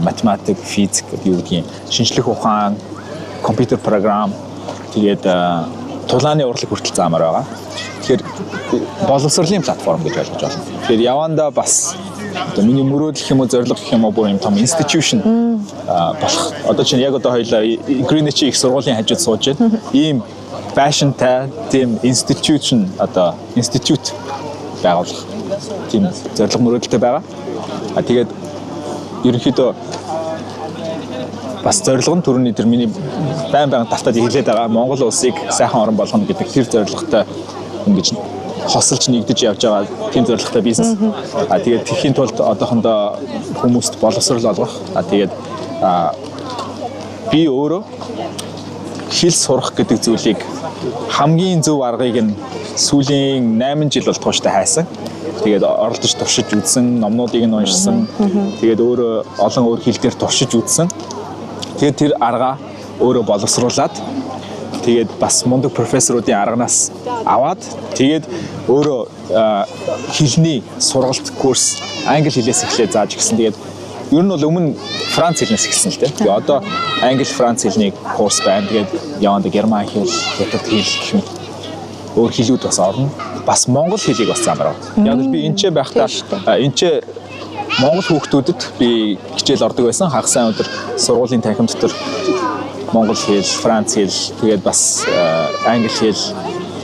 Математик, физик юу гэдгийг шинжлэх ухаан, компьютер програм тэгээд тулааны урлаг хүртэл заамаар байгаа. Тэгэхээр боловсролын платформ гэж ойлгож байна. Тэгэхээр явандаа бас одоо миний мөрөөдөл гэх юм уу, зорилго гэх юм уу бүр юм том institution болох. Одоо чинь яг одоо хоёлаа Greenwich их сургуулийн хажууд сууж байна. Ийм байшинтай тийм institution одоо институт байгуулах тийм зорилго мөрөөдөлтэй байгаа. А тэгээд ерөнхийдөө бас зорилго нь түрүүний тэр миний байн талтад хэлээд байгаа Монгол улсыг сайхан орн болгоно гэдэг тэр зорилготой ингэж хосолж нэгдэж явж байгаа тийм зорилготой бизнес. А тэгээд тэхийн тулд одоохондоо хүмүүст боловсрол олгох. А тэгээд би өөрөө Хэл сурах гэдэг зүйлийг хамгийн зөв аргыг нь сүүлийн 8 жил бол тууштай хайсан. Тэгээд оролдож туршиж үзсэн, номнуудыг нь уншсан. Тэгээд өөрөө олон өөр хэл дээр туршиж үзсэн. Тэгээд тэр аргаа өөрөө боловсруулад, тэгээд бас мундаг профессоруудын арганаас аваад, тэгээд өөрөө хэлний сургалт курс англи хэлээс эхлээ зааж гисэн. Тэгээд ер нь бол өмнө Франц хэлнээс эхэлсэн л дээ. Тэгээ одоо англи, Франц хэлний курс байна. Тэгээд яванд герман хэл, хятад хэл гэх мэт өөр хэлүүд бас орно. Бас монгол хэлийг бас заамаар байна. Яг л би энэ ч байхдаа энэ ч монгол хүүхдүүдэд би хичээл ордог байсан. Хагас сайн өдөр сургуулийн танхим дотор монгол хэл, франц хэл, тэгээд бас англи хэл,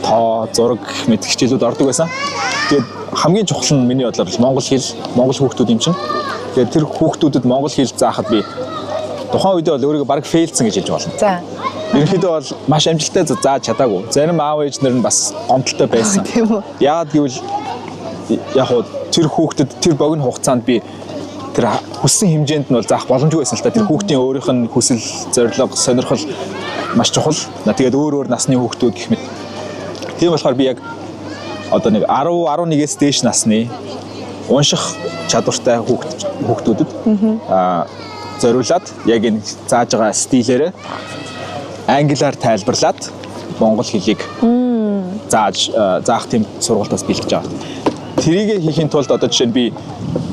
тоо, зураг гэх мэт хичээлүүд ордог байсан. Тэгээд хамгийн чухал нь миний бодлоор монгол хэл, монгол хүүхдүүд юм чинь. Тэгээд тэр хүүхдүүдэд монгол хэл заахад би тухайн үедээ бол өөрийгөө бараг fail дсэн гэж хэлж болно. Ерөнхийдөө бол маш амжилттай зааж чадаагүй. Зарим аав ээж нар нь бас гомдолтой байсан. Тийм үү? Яагаад гэвэл яг хуу тэр хүүхдэд тэр богино хугацаанд би тэр хүссэн хэмжээнд нь бол заах боломжгүй байсан л та. Тэр хүүхдийн өөрийнх нь хүсэл, зорилго, сонирхол маш чухал. Тэгээд өөр өөр насны хүүхдүүд гэх мэт. Тийм болохоор би яг одоо нэг 10, 11-ээс дээш насны унших чадвартай хүүхдүүдэд зориулаад яг энэ зааж байгаа стилээрээ англиар тайлбарлаад монгол хэлийг заах тийм сургалтаас бэлтэж байгаа. Тэрийг хийхин тулд одоо жишээ нь би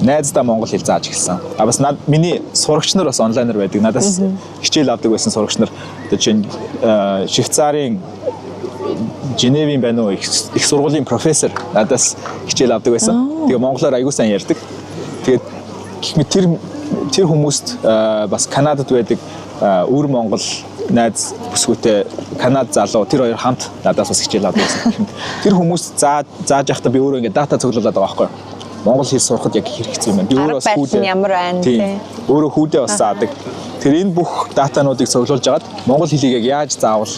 найздаа монгол хэл зааж эхэлсэн. А бас миний сурагч нар бас онлайнаар байдаг. Надаас хичээл авдаг байсан сурагч нар одоо жишээ нь Швейцарын Женевийн байна уу, их сургуулийн профессор надаас хичээл авдаг байсан. Тэгээ монголоор аягүй сайн ярьдаг. Тэгээд гэх мэт тэр хүмүүст бас Канадад байдаг өвөр монгол найз бүсгүйтэй Канад залуу, тэр хоёр хамт надаас бас хичээл авдаг байсан. Тэр хүмүүст зааж явахдаа би өөрөө ингээд дата цуглуулад байгаа байхгүй юу? Монгол хэл сурахад яг хэрэгцээ юм байна. Би өөрөө бас хүүдээ ямар байна те. Өөрөө хүүдээ бас заадаг. Тэр энэ бүх датануудыг цуглуулж агаад монгол хэлийг яг яаж заавал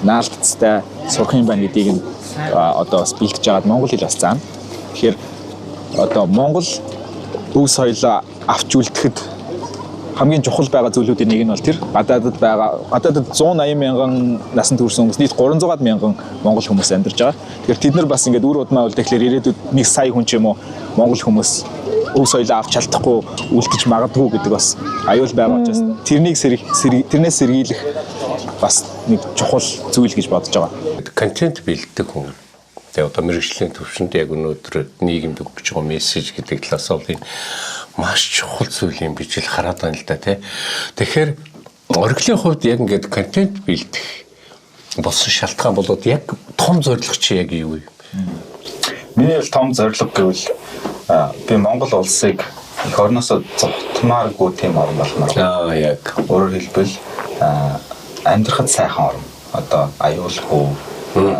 наалтцтай сурах юм байна гэдгийг нь одоо бас бэлтэж агаад монгол хэл бас заана. Тэгэхээр одоо монгол өв соёлоо авч үлдэхэд хамгийн чухал байгаа зүйлүүдийн нэг нь бол тэр гадаадад байгаа, гадаадад 180 мянган насан турш хүмүүс, нийт 300 мянган монгол хүмүүс амьдарч байгаа. Тэгэхээр тэд нар бас ингээд үр удмаа үлдэхлээр ирээдүйд 1 сая хүн ч юм уу монгол хүмүүс өв соёлоо авч чадахгүй үлдэж магадгүй гэдэг бас аюул байгаа учраас тэрнийг тэрнээс сэргийлэх бас нэг чухал зүйл гэж бодож байгаа. Контент бэлддэг хүн. Тэгээ одоо мэргэжлийн төвшөнд яг өнөөдөр нийгэмд өгч байгаа мессеж гэдэг талаас бол энэ маш чухал зүйл юм гэж л хараад байна л да тий. Тэгэхээр оргилын хувьд яг ингээд контент бэлдэх болсон шалтгаан болоод яг том зорилго чи яг юу вэ? Миний бол том зорилго гэвэл би Монгол улсыг эх орноосоо зовтмааргүй тийм орн болмоор. Яг. Өөрөөр хэлбэл амьдрахад сайхан орн. Одоо аюулгүй,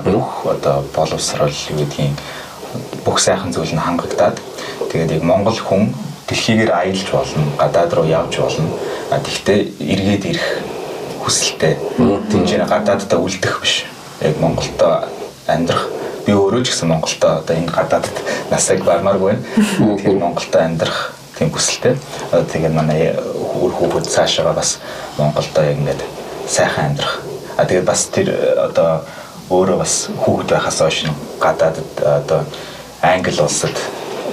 бүх одоо боловсрол юу гэдгийг бүх сайхан зүйл нь хангагдаад, тэгээд яг монгол хүн дэлхийгээр аялж болно, гадаад руу явж болно. А тэгтээ эргээд ирэх хүсэлтэй. Тинчэнэ гадааддаа үлдэх биш. Яг Монголдо амьдрах. Би өөрөө ч гэсэн Монголдо одоо энэ гадаадд насыг бармааргүй байна. Тэгэхээр Монголдо амьдрах тийм хүсэлтэй. Одоо тэгээд манай үр хүүхэд цаашаага бас Монголдо яг ингээд сайхан амьдрах. А тэгээд бас тэр одоо өөрөө бас хүүхэд байхаас хойш гадаадд одоо Англи улсад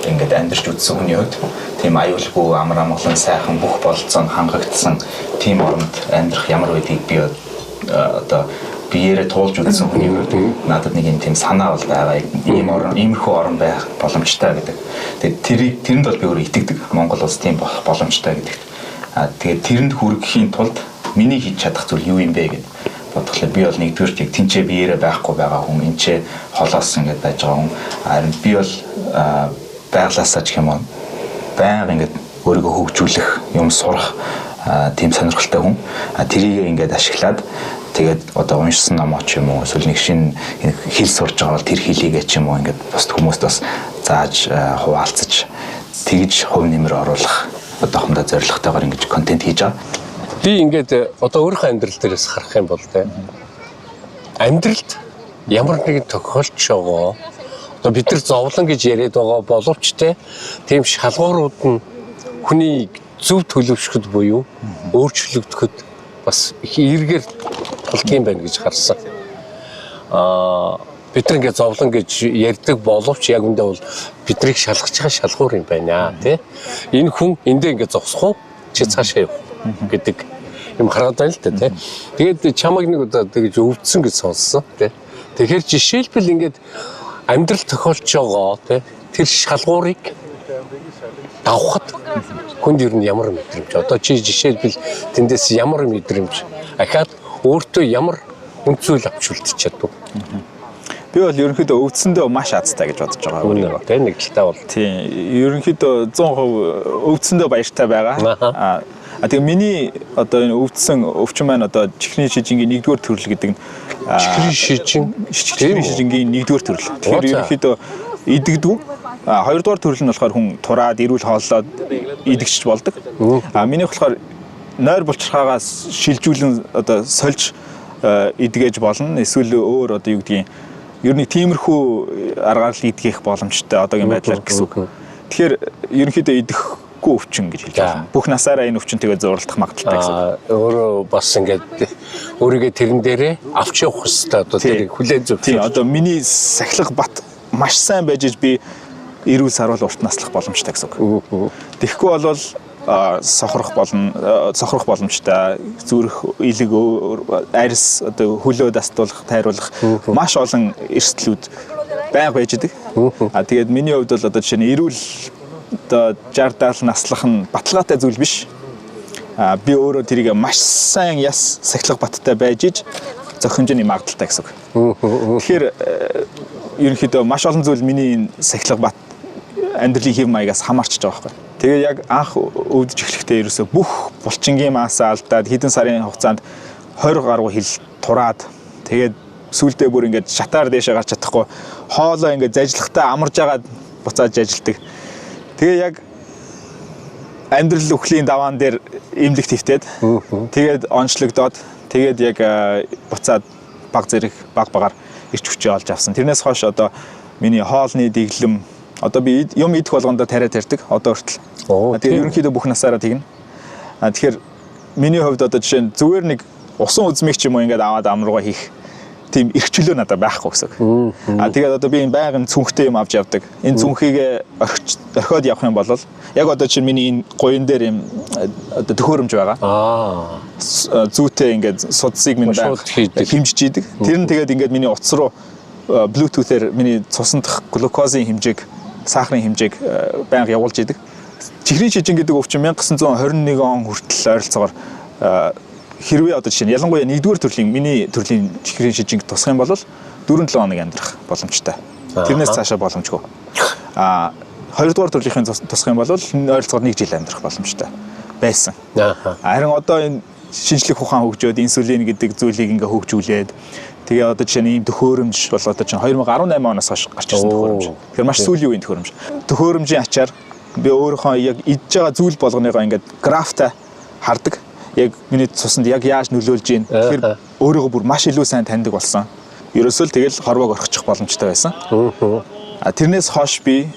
ингээд амьдарч үзсэн хүний хувьд тийм аюулгүй, амар амгалан, сайхан бүх бололцоо нь хангагдсан тийм оронд амьдрах ямар байдгийг би одоо биеэрээ туулж үзсэн хүний хувьд надад нэг юм тийм санаа бол байгаа. Ийм орн, иймэрхүү орн байх боломжтой гэдэг. Тэгээд тэрэнд бол би өөрөө итгэдэг. Монгол улс тийм болох боломжтой гэдэгт. А тэгээд тэрэнд хүрэхийн тулд миний хийж чадах зүйл юу юм бэ гэд бодглоо. Би бол нэгдүгээр яг тэнцээ биеэрээ байхгүй байгаа хүн, энчээ холоос ингээд байж байгаа хүн. Харин би бол байглаасаа ч юм уу байнга ингээд өөрийгөө хөгжүүлэх, юм сурах тийм сонирхолтой хүн. Тэрийг ингээд ашиглаад тэгээд одоо уншсан номоо ч юм уу эсвэл нэг шинэ хэл сурж байгаа бол тэр хэлийгээ ч юм уу ингээд бусд хүмүүст бас зааж хуваалцаж тэгж хувь нэмэр оруулах одоохондоо зорилготойгоор ингэж контент хийж байгаа. Би ингээд одоо өөрийнхөө амьдрал дээрээс харах юм бол те амьдралд ямар нэгэн тохиолдож байгаа одоо бид нар зовлон гэж яриад байгаа боловч те тийм шалгуурууд нь хүний зөв төлөвшөхөд буюу өөрчлөгдөхөд бас их эргээр холбогддог юм байна гэж харсан. Бид нар ингээд зовлон гэж ярьдаг боловч яг үндэ бол биднийг шалгаж байгаа шалгуур юм байна, тий. Энэ хүн эндээ ингээд зогсох уу? Чи цаашаа явах гэдэг юм хараад байна л да, тий. Тэгээд чамайг нэг удаа тэгж өвдсөн гэж сонссон, тий. Тэгэхээр жишээлбэл ингээд амьдрал тохиолж байгаа, тий. Тэр шалгуурыг давхад хүнд ер нь ямар мэдрэмж? Одоо чи жишээлбэл тэндээс ямар мэдрэмж ахаад өөртөө ямар үн зүйл авч үлдчих чадв? Би бол ерөнхийдөө өвдсөндөө маш азтай гэж бодож байгаа өөрийгөө. Тэ нэг талтай бол. Тийм, ерөнхийдөө 100% өвдсөндөө баяртай байгаа. А тэгээ миний одоо энэ өвдсөн өвчин маань одоо чихрийн шижингийн 1-р төрөл гэдэг нь чихрийн шижин, чихрийн шижингийн 1-р төрөл. Тэгэхээр ерөнхийдөө идэгдүү. А 2-р төрөл нь болохоор хүн тураад эрүүл хооллоод идэгчж болдог. А минийх болохоор нойр булчирхаагаас шилжүүлэн одоо сольж идгээж болно. Эсвэл өөр одоо юу гэдгийг ер нь тиймэрхүү аргаар л идгэх боломжтой одоогийн байдлаар гэсэн үг. Тэгэхээр ерөнхийдөө идэхгүй өвчин гэж хэлж байна. Бүх насаараа энэ өвчнтэйгээ зурлах магадлалтай гэсэн үг. Өөрөө бас ингээд өөрийгөө тэрэн дээрээ авч явах хэрэгтэй, одоо тэрийг хүлээн зөвшөөр. Тийм, одоо миний сахилга бат маш сайн байж иж би эрүүл саруул урт наслах боломжтой гэсэн үг. Тэгэхгүй болвол сохрох болно, сохрох боломжтой, зүрх, илэг, арьс, одоо хөлөө дастуулах, тайруулах маш олон эрсдлүүд байнга байж идэг. А тэгээд миний хувьд бол одоо жишээ нь эрүүл одоо 60 70 наслах нь баталгаатай зүйл биш. А би өөрөө тэрийг маш сайн яс сахилга баттай байж иж зөх хэмжээний магадлалтай гэсэн үг. Тэгэхээр ерөнхийдөө маш олон зүйл миний энэ сахилга бат амьдралын хэв маягаас хамаарч байгаа байхгүй. Тэгээ яг анх өвдөж эхлэхдээ ерөөсөө бүх булчингийн маасаа алдаад хэдэн сарын хугацаанд 20 гаруй хил тураад тэгээд сүулдэ бүр ингээд шатаар дээшээ гарч чадахгүй хоолоо ингээд зажлахтаа амарж агаад буцааж ажилдаг. Тэгээ яг амьдрал үхлийн даваан дээр имлэг твтээд тэгээд онцлогдоод тэгээд яг буцаад баг зэрэг баг багаар ирч хүчээ олж авсан. Тэрнээс хойш одоо миний хоолны дэглэм одоо би юм идэх болгондоо тариа тарьдаг одоо хүртэл. Тэгээд ерөнхийдөө бүх насаараа тэгнэ. А тэгэхээр миний хувьд одоо жишээ нь зүгээр нэг усан үзмийг ч юм уу ингээд аваад ам руугаа хийх тийм эрх чөлөө надад байхгүй гэсэн үг. А тэгээд одоо би энэ байнгын цүнхтэй юм авч явдаг. Энэ цүнхийг орхиод явах юм бол яг одоо чинь миний энэ гуян дээр юм одоо төхөөрөмж байгаа. Зүүтэй ингээд судсыг минь байнга хэмжиж идэг. Тэр нь тэгээд ингээд миний утас руу Bluetooth-ээр миний цусандах глюкозын хэмжээг, сахарын хэмжээг байнга явуулж идэг. Чихрийн шижин гэдэг өвчин 1921 он хүртэл ойролцоогоор хэрвээ одоо жишээ нь ялангуяа 1-р төрлийн миний төрлийн чихрийн шижинг тусах юм бол 4-7 хоног амьдрах боломжтой. Тэрнээс цаашаа боломжгүй. А 2-р төрлийнхэн тусах юм бол ойролцоогоор 1 жил амьдрах боломжтой байсан. Харин одоо энэ шинжлэх ухаан хөгжөөд инсулин гэдэг зүйлийг ингээ хөгжүүлээд тэгээ одоо жишээ нь ийм төхөөрөмж бол одоо чинь 2018 оноос хойш гарч ирсэн төхөөрөмж. Тэгэхээр маш сүүлийн үеийн төхөөрөмж. Төхөөрөмжийн ачаар би өөрийнхөө яг идж байгаа зүйл болгоныгоо ингээд графтай хардаг. Яг миний цуснд яг яаж нөлөөлж гин. Тэгэхээр өөрийгөө бүр маш илүү сайн таньдаг болсон. Ерөөсөө л тэгэл хорвоог орхичих боломжтой байсан. А тэрнээс хойш би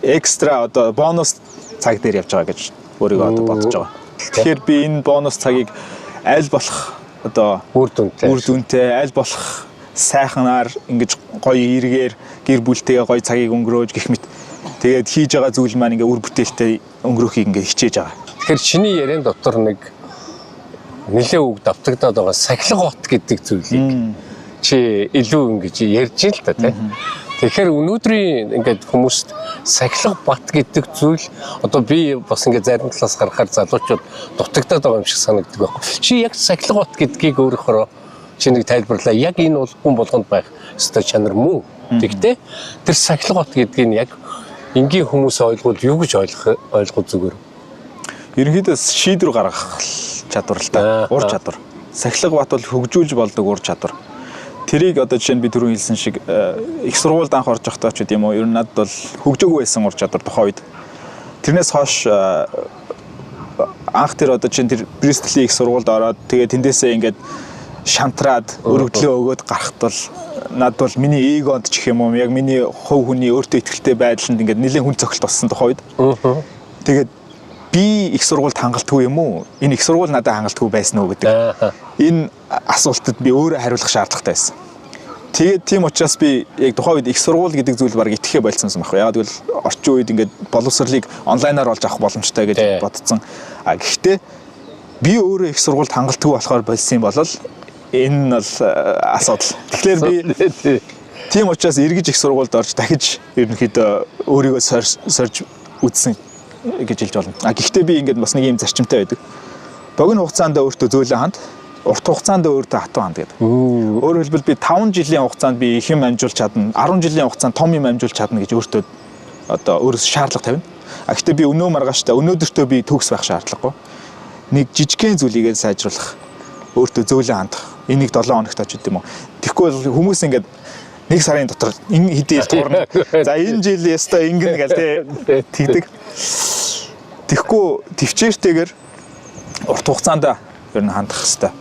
экстра одоо бонус цаг дээр явж байгаа гэж өөрийгөө одоо бодож байгаа. Тэгэхээр би энэ бонус цагийг аль болох одоо үр дүнтэй аль болох сайханаар ингэж гоё эргээр гэр бүлтэйгээ гоё цагийг өнгөрөөж гэх мэт тэгээд хийж байгаа зүйл маань ингээ үр бүтээлтэй өнгөрөхийг ингээ хичээж байгаа. Тэгэхээр чиний яриан дотор нэг нэлээ үг давтагдаад байгаа сахилга бот гэдэг зүйлийг чи илүү ингэж ярьж ин л та тий. Тэгэхээр өнөөдрийн ингээд хүмүүст сахилга бат гэдэг зүйл одоо би бас ингээд зарим талаас харахаар залуучууд дутагдаад байгаа юм шиг санагддаг байхгүй. Чи яг сахилга бат гэдгийг өөрөөхөө чи нэг тайлбарлаа. Яг энэ бол хүн болгонд байх ёстой чанар мөн. Тэгтээ тэр сахилга бат гэдгийг нь яг энгийн хүмүүс ойлгуул юу гэж ойлгох зүгээр? Ерөнхийдөө шийдвэр гаргах чадвар л та. Ур чадвар. Сахилга бат бол хөгжүүлж болдог ур чадвар. Тэрийг одоо жишээ нь би түрүүн хэлсэн шиг их сургуульд анх орж байхдаа ч гэдэм үү ер нь надад бол хөгжөөгүй байсан ур чадвар тухайн үед. Тэрнээс хойш анх тэр одоо жишээ нь тэр Бристлийн их сургуульд ороод тэгээ тэндээсээ ингээд шантраад өргөдлөө өгөөд гарахт бол надад бол миний эгонд ч гэх юм уу яг миний хувь хүний өөртөө итгэлтэй байдланд ингээд нэлээд хүн цохилт болсон тухайн үед. Тэгээд Би их сургуульд хангалтгүй юм уу? Энэ их сургууль надад хангалтгүй байсан уу гэдэг. Энэ асуултад би өөрөө хариулах шаардлагатай байсан. Тэгээд тийм учраас би яг тухайн үед их сургууль гэдэг зүйл баг итгэхээ больсон юм байна. Яг гэвэл орчин үед ингээд боловсролыг онлайнаар олж авах боломжтой гэж бодсон. А гэхдээ би өөрөө их сургуульд хангалтгүй болохоор болсон юм бол энэ нь бол асуудал. Тэгэхээр би тийм учраас эргэж их сургуульд орж дахиж ерөнхийдөө өөрийгөө сорж үзсэн гэж хэлж болно. А гэхдээ би ингээд бас нэг юм зарчимтай байдаг. Богино хугацаанд өөртөө зөөлөн ханд, урт хугацаанд өөртөө хатуу ханд гэдэг. Өөрөөр хэлбэл би 5 жилийн хугацаанд би их юм амжуулж чадна, 10 жилийн хугацаанд том юм амжуулж чадна гэж өөртөө одоо өөрөөс шаардлага тавина. А гэхдээ би өнөө маргааштай өнөөдөртөө би төгс байх шаардлагагүй. Нэг жижигхэн зүйлийг сайжруулах, өөртөө зөөлөн хандах. Энийг 7 хоногт очиж юм уу. Тэгэхгүй бол хүмүүс ингээд нэг сарын дотор энэ хэдийн жил туурна. За энэ жил ёстой ингэнэ гэл тэ тэгдэг. Тэгэхгүй төвчээртэйгэр урт хугацаанд ер нь хандах хэвээр.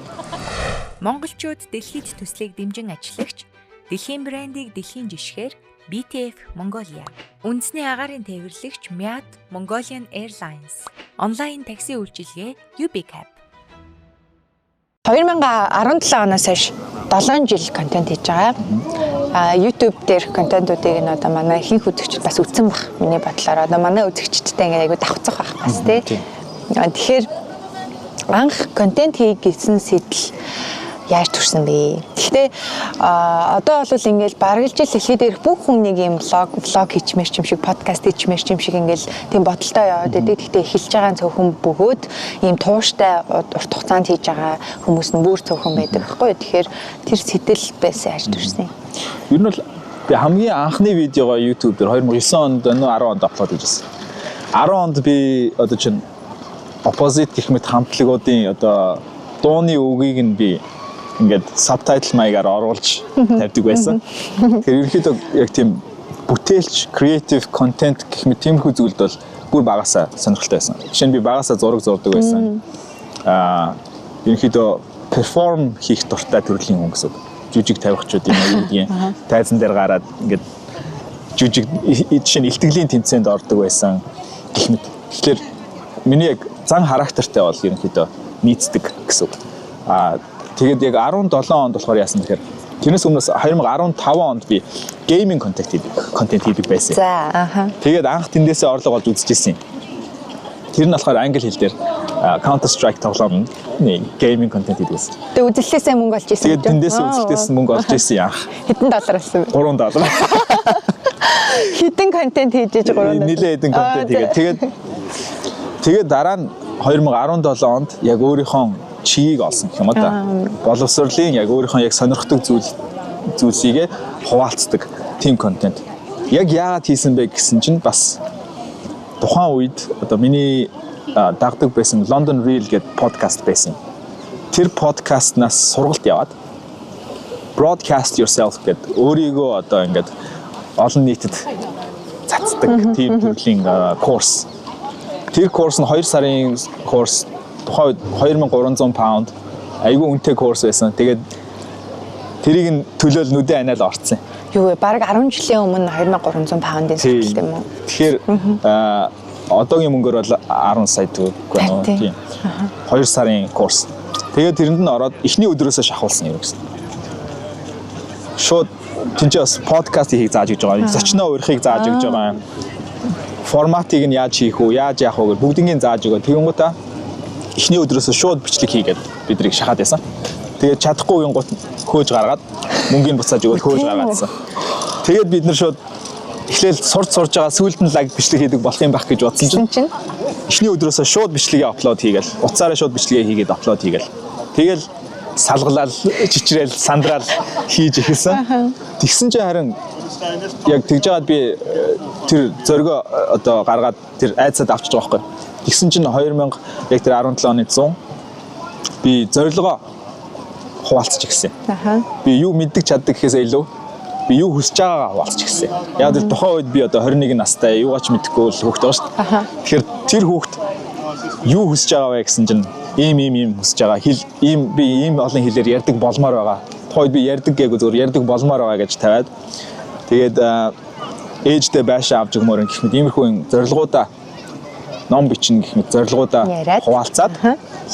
Монголчууд дэлхийд төслийг дэмжин ажиллагч дэлхийн брендийг дэлхийн жишгээр BTF Mongolia. Үндэсний агаарын тээвэрлэгч MIAT Mongolian Airlines. Онлайн такси үйлчилгээ UbiCab. 2017 оноос хойш 7 жил контент хийж байгаа. А YouTube дээр контентуудыг нь одоо манай ихэнх үзэгчид бас үзсэн бах. Миний бодлоор одоо манай үзэгчдтэй ингээд айгу давхцах байх бас тий. Тэгэхээр анх контент хий гэсэн сэтэл яаж төрсөн бэ? Гэхдээ одоо бол ингээл бараг л жил дэлхий дээрх бүх хүн нэг юм влог хийчмээр юм шиг, подкаст хийчмээр юм шиг ингээл тийм бодолтой яваад байдаг. Гэхдээ эхэлж байгаа нь цөөхөн бөгөөд ийм тууштай урт хугацаанд хийж байгаа хүмүүс нь бүр цөөхөн байдаг байхгүй юу? Тэгэхээр тэр сэтэл байсан яаж төрсөн юм? Ер нь бол би хамгийн анхны видеогоо YouTube дээр 2009 онд нөө 10 онд upload хийжсэн. 10 онд би одоо чинь Opposite гэх мэт хамтлагуудын одоо дууны үгийг нь би ингээд subtitle маягаар оруулж тавьдаг байсан. Тэгэхээр ерөнхийдөө яг тийм бүтээлч, creative content гэх мэт тиймэрхүү зүйлд бол бүр багасаа сонирхолтой байсан. Жишээ нь би багасаа зураг зурдаг байсан. Ерөнхийдөө perform хийх дуртай төрлийн хүн гэсэн үг. Жүжиг тавих ч юм уу гэдгийг тайзан дээр гараад ингээд жүжиг жишээ нь илтгэлийн тэмцээнд ордог байсан гэх мэт. Тэгэхээр миний яг зан характертай бол ерөнхийдөө нийцдэг гэсэн үг. Тэгээд яг 17 онд болохоор яасан гэхээр тэрнээс өмнөөс 2015 онд би gaming контент хийдэг байсан. За аха. Тэгээд анх тэндээсээ орлого олж үзчихсэн юм. Тэр нь болохоор англи хэл дээр Counter Strike тоглоомны gaming контент хийдэг байсан. Тэгээд үзэлтээсээ мөнгө олж ирсэн. Тэгээд тэндээсээ үзэлтээс мөнгө олж ирсэн юм анх. Хэдэн доллар болсон бэ? 3 доллар. Хэдэн контент хийж иж 3 доллар? Нилээ хэдэн контент хийгээд тэгээд дараа нь 2017 онд яг өөрийнхөө чигийг олсон гэх юм уу та. Боловсролын яг өөрийнхөө яг сонирхдаг зүйлсийг хуваалцдаг тийм контент. Яг яагаад хийсэн бэ гэсэн чинь бас тухайн үед одоо миний дагдаг байсан London Real гэдэг подкаст байсан. Тэр подкастнаас сургалт яваад broadcast yourself гэдэг өөрийгөө одоо ингээд олон нийтэд цацдаг тийм төрлийн курс. Тэр курс нь 2 сарын курс, тухайн үед 2300 паунд айгүй үнэтэй курс байсан. Тэгээд тэрийг нь төлөөл нүдэн анаал орцсон. Юу вэ? Бараг 10 жилийн өмнө 2300 паундын сургалт юм уу? Тэгэхээр одоогийн мөнгөөр бол 10 сая төгрөг байна уу? Тийм. 2 сарын курс. Тэгээд тэрэнд нь ороод эхний өдрөөсөө шахуулсан юм гэсэн. Шууд тэнцээ бас подкаст хийхийг зааж өгч байгаа. Зочноо урихыг зааж өгч байгаа. Форматыг нь яаж хийх үү, яаж яах вэ гэж бүгднийг зааж өгөө. Тэгэнгүүтээ эхний өдрөөсөө шууд бичлэг хийгээд бидрийг шахаад байсан. Тэгээд чадахгүй юм гут хөөж гаргаад мөнгийг буцааж өгөөд хөөж гаргаадсан. Тэгээд бид нар шууд эхлээл сурж байгаа сүүлд нь лаг бичлэг хийдэг болох юм байх гэж бодсон чинь эхний өдрөөсөө шууд бичлэгээ upload хийгээл, утсаараа шууд бичлэгээ хийгээд upload хийгээл. Тэгэл салгалал, чичрээл, сандраал хийж эхэлсэн. Тэгсэн чинь харин яг тэгж жагаад би тэр зоригоо одоо гаргаад тэр айцад авчиж байгаа байхгүй. Тэгсэн чинь 2000 яг тэр 17 оны 100 би зорилгоо хуваалцаж эхэлсэн. Би юу мэддэг чаддаг гэхээсээ илүү би юу хүсэж байгаагаа хуваалцаж эхэлсэн. Яг тэр тухайн үед би одоо 21 настай юугаач мэдэхгүй л хүүхэд байгаа шүү дээ. Тэгэхээр тэр хүүхэд юу хүсэж байгаа вэ гэсэн чинь ийм ийм ийм хүсэж байгаа. Хэл ийм би ийм олон хэлээр ярьдаг болмоор байгаа. Тухайн үед би ярьдаг гээгүй зөвөр ярьдаг болмоор байгаа гэж тавиад тэгээд ээжтэй байшаа авч өгмөр гэх мэт иймэрхүү зорилгоудаа ном бичнэ гэх мэт зорилгоудаа хуваалцаад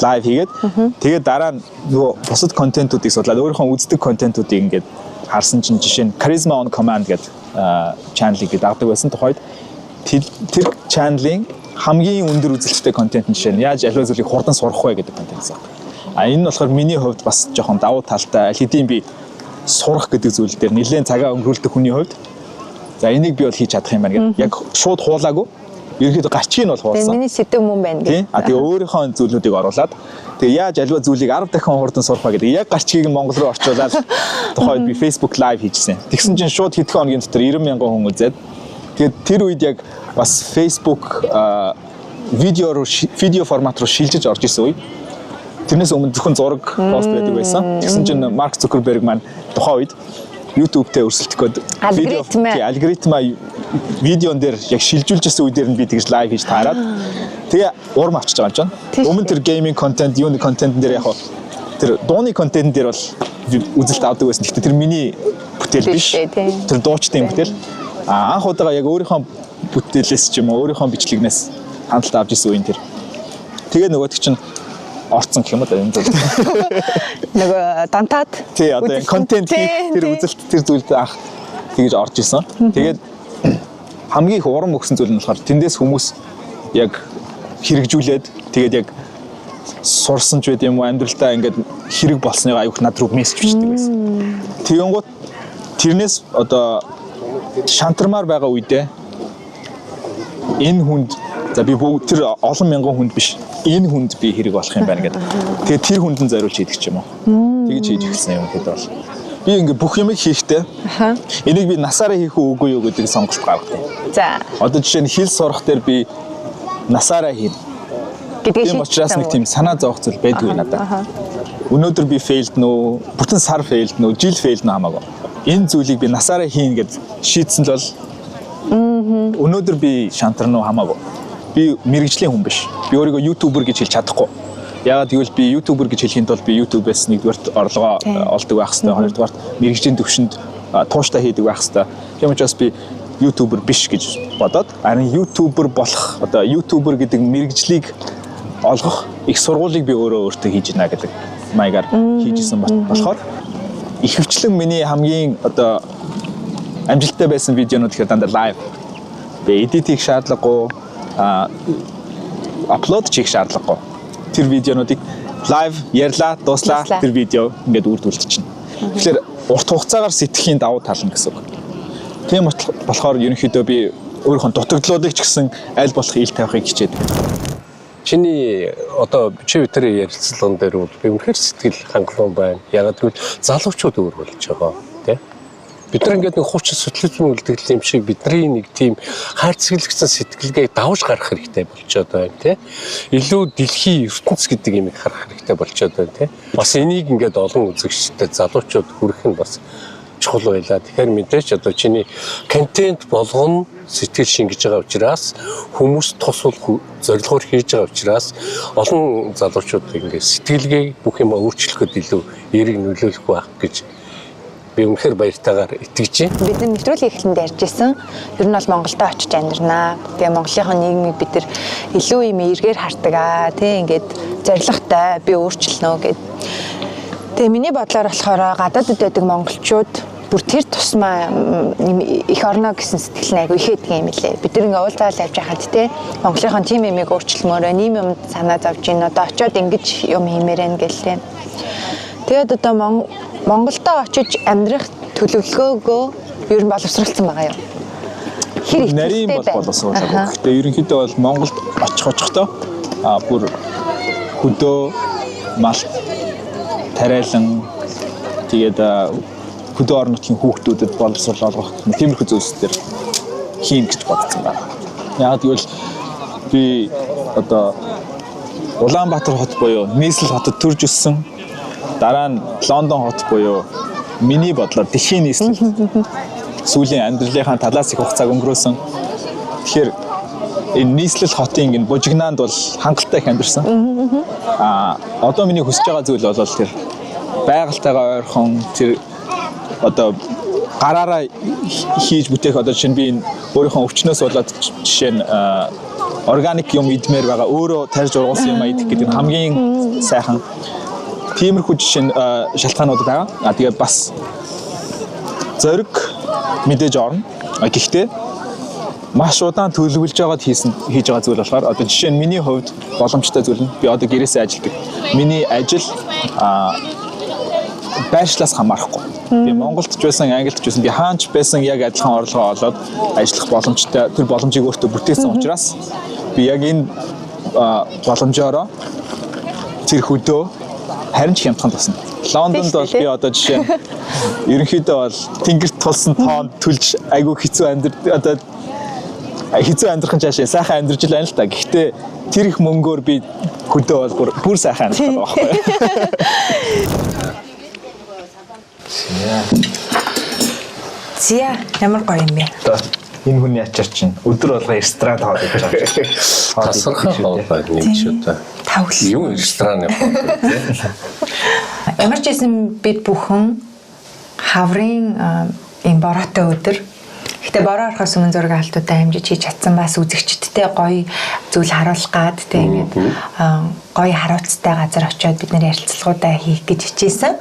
live хийгээд, тэгээд дараа нь нөгөө бусад контентуудыг судлаад, өөрийнхөө үздэг контентуудыг ингээд харсан чинь, жишээ нь Charisma on Command гэдэг channel-ыг би дагдаг байсан тухайд. Тэр channel-ийн хамгийн өндөр үзэлттэй контент нь жишээ нь яаж аливаа зүйлийг хурдан сурах вэ гэдэг контент байсан. А энэ нь болохоор миний хувьд бас жоохон давуу талтай, аль хэдийн би сурах гэдэг зүйл дээр нэлээд цагаа өнгөрүүлдэг хүний хувьд, за, энийг би бол хийж чадах юм байна гэдэг. Яг шууд хуулаагүй. Ерөнхийдөө гарчгийг нь бол хуулсан. Миний сэдэв мөн байна гэх. А тэгээ өөрийнхөө зүйлүүдийг оруулаад, тэгээ яаж аливаа зүйлийг 10 дахин хурдан сурах вэ гэдэг. Яг гарчгийг нь Монгол руу орчуулаад тухайд би Facebook Live хийжсэн. Тэгсэн чинь шууд хэдхэн хоногийн дотор 90 мянган хүн үзээд, тэгээд тэр үед яг бас Facebook видео руу, видео формат руу шилжиж орж исэн үе. Тэрнээс өмнө зөвхөн зураг пост байдаг байсан. Тэгсэн чинь Марк Цукерберг маань тухайн үед YouTube-тэй өрсөлдөх гээд видео алгоритма видеон дээр яг шилжүүлж ирсэн үе дээр нь би тэгж live хийж таарад, тэгээ урам авчиж байгаа юм чинь. Өмнө тэр gaming контент, юуны контентн дээр, яг тэр дууны контент дээр бол үзэлт авдаг байсан. Гэхдээ тэр миний бүтээл биш. Тэр дуучдын бүтээл. А анх удаага яг өөрийнхөө бүтээлээс ч юм уу, өөрийнхөө бичлэгнээс хандлт авч ирсэн үеийн тэр. Тэгээ нөгөөдөг чинь орцсон гэх юм уу да энэ зүйл. Нөгөө дантаад. Тий, одоо контент хийх тэр үзэлт, тэр зүйлд анх тэгэж орж исэн. Тэгээд хамгийн их урам өгсөн зүйл нь болохоор тэндээс хүмүүс яг хэрэгжүүлээд, тэгээд яг сурсан ч байд юм уу, амьдралдаа ингээд хэрэг болсныгаа аюух над руу мессеж бичдэг байсан. Тэгэнгүүт тэрнээс одоо шантармаар байгаа үедээ энэ хүнд, за, би бүгд тэр олон мянган хүнд биш, энэ хүнд би хэрэг болох юм байна гэдэг. Тэгээд тэр хүнд нь зориулж хийдэг ч юм уу. Тэгж хийж эхэлсэн юм хэд бол. Би ингээ бүх юмыг хийхдээ энийг би насаараа хийх үү, үгүй юу гэдэг сонголт гаргадаг. Одоо жишээ нь хэл сурах дээр би насаараа хийнэ. Гэдгийг Тийм учраас нэг тийм санаа зовох зүйл байдгүй надад. Өнөөдөр би failed нөө, бүтэн сар failed нөө, жил failed нөө хамаагүй. Энэ зүйлийг би насаараа хийнэ гэд шийдсэн л бол өнөөдөр би шантарна уу хамаагүй. Би мэргэжлийн хүн биш. Би өөрийгөө YouTuber гэж хэлж чадахгүй. Яагаад гэвэл би YouTuber гэж хэлэхийн тулд би YouTube-ээс нэгдүгээрт орлогоо олдог байх хэрэгтэй. Хоёрдугаарт мэргэжлийн төвшөнд тууштай хийдэг байх хэрэгтэй. Тийм учраас би YouTuber биш гэж бодоод, харин YouTuber болох, одоо YouTuber гэдэг мэргэжлийг олгох их сургуулийг би өөрөө өөртөө хийж гинэ гэдэг маягаар хийж исэн болохоор ихэвчлэн миний хамгийн одоо амжилттай байсан видеонууд гэхээр дандаа live. Би edit хийх шаардлагагүй, upload хийх шаардлагагүй. Тэр видеонуудыг live ярьлаа, дууслаа, тэр видео ингээд үрд үлдчихнэ. Тэгэхээр урт хугацаагаар сэтгэхийн давуу тал нь гэсэн үг. Тийм болохоор ерөнхийдөө би өөрийнхөө дутагдлуудыг ч гэсэн аль болох ил тавихыг хичээдэг. Чиний одоо чи бидний ярилцлаган дээр бол би үнэхээр сэтгэл хангалуун байна. Ягаад гэвэл залуучууд өөр болж байгаа, тий? Бид нар ингээд нэг хуучин социализм үлдэгдэл юм шиг бидний нэг тийм хайрцаглагдсан сэтгэлгээг давж гарах хэрэгтэй болчиход байна, тий? Илүү дэлхийн ертөнц гэдэг юмыг харах хэрэгтэй болчиход байна, тий? Бас энийг ингээд олон үзэгчдэд, залуучууд хүргэх нь бас чухал байлаа. Тэгэхээр мэдээч одоо чиний контент болгоно сэтгэл шингэж байгаа учраас, хүмүүс тус бол зорилгоор хийж байгаа учраас олон залуучууд ингээд сэтгэлгээг, бүх юм өөрчлөхөд илүү эерэг нөлөөлөх байх гэж би үнэхээр баяртайгаар итгэж байна. Бид нар нэвтрүүлгийн эхлэнд ярьж исэн. Ер нь бол Монголдо очиж амьдрнаа. Тэгээ Монголынхоо нийгмийг бид нар илүү юм эргээр хардаг аа. Тэ, ингээд зоригтой би өөрчилнө гэд. Тэгээ миний бодлоор болохоор гадаадд байдаг монголчууд бүр тэр тусмаа их орно гэсэн сэтгэл нь айгу их байдаг юм лээ. Бид нар ингээ уулзаал явж байхад те Монголынхон тим юмыг өөрчилмөөрөө, нийгэм юмд санаа зовж гин, одоо очиод ингэж юм хиймээр байна гэл те. Тэгээд одоо Монголдо очиж амьдрах төлөвлөгөөгөө ер нь боловсруулсан байгаа юу? Хэр их нарийн бол боловсруулаагүй. Гэхдээ ерөнхийдөө бол Монголд очих очихдоо бүр хөдөө малт тариалан, тэгээд хөдөө орон нутгийн хүүхдүүдэд боловсрол олгох тиймэрхүү зүйлс төр хийн гэж бодсон байна. Яг гэвэл би одоо Улаанбаатар хот буюу нийслэл хотод төрж өссөн. Дараа нь Лондон хот буюу миний бодлоор дэлхийн нийслэл. Сүүлийн амьдралынхаа талаас их хугацааг өнгөрөөсөн. Тэгэхээр энэ нийслэл хотын энэ бужигнаанд бол хангалттай их амьдарсан. Одоо миний хүсэж байгаа зүйл бол тэр байгальтайгаа ойрхон, тэр одоо гараараа хийж бүтээх, одоо жишээ нь би энэ өөрийнхөө өвчнөөс болоод жишээ нь Органик юм идмээр байгаа. Өөрөө тарьж ургуулсан юм идэх гэдэг нь хамгийн сайхан. Тиймэрхүү жишээ нь шалтгаанууд байгаа. А тэгээ бас зориг мэдээж орно. Гэхдээ маш удаан төлөвлөж байгаад хийж байгаа зүйл болохоор одоо жишээ нь миний хувьд боломжтой зүйл нь би одоо гэрээсээ ажилладаг. Миний ажил байршлаас хамаарахгүй. Би Монголд ч байсан, Англид ч байсан, би хаанч байсан яг адилхан орлогоо олоод ажиллах боломжтой. Тэр боломжийг өөртөө бүтээсэн учраас би яг энэ боломжоороо тэр хөдөө харин ч хямдхан тусна. Лондонд бол би одоо жишээ нь ерөнхийдөө бол тэнгэрт тулсан тоонд төлж айгүй хэцүү амьдр одоо хэцүү амьдрах нь цаашаа сайхан амьдарч л байна л та. Гэхдээ тэр их мөнгөөр би хөдөө бол бүр сайхан амьдрах байгаа байхгүй. Зя ямар гоё юм бэ? Энэ хүний ачаар чинь өдөр болго ресторан хоол идэж байгаа. Тасархай хоол байна нэг ч удаа. Тавл. Юу рестораны хоол вэ, тий? Ямар ч байсан бид бүхэн хаврын ийм бороотой өдөр. Гэтэ бороо орохоос өмнө зураг авалтуудаа амжиж хийж чадсан, бас үзэгчдтэй гоё зүйл харуулах гад тэ ингээд гоё харуулцтай газар очиод бид нэр ярилцлагуудаа хийх гэж хичээсэн.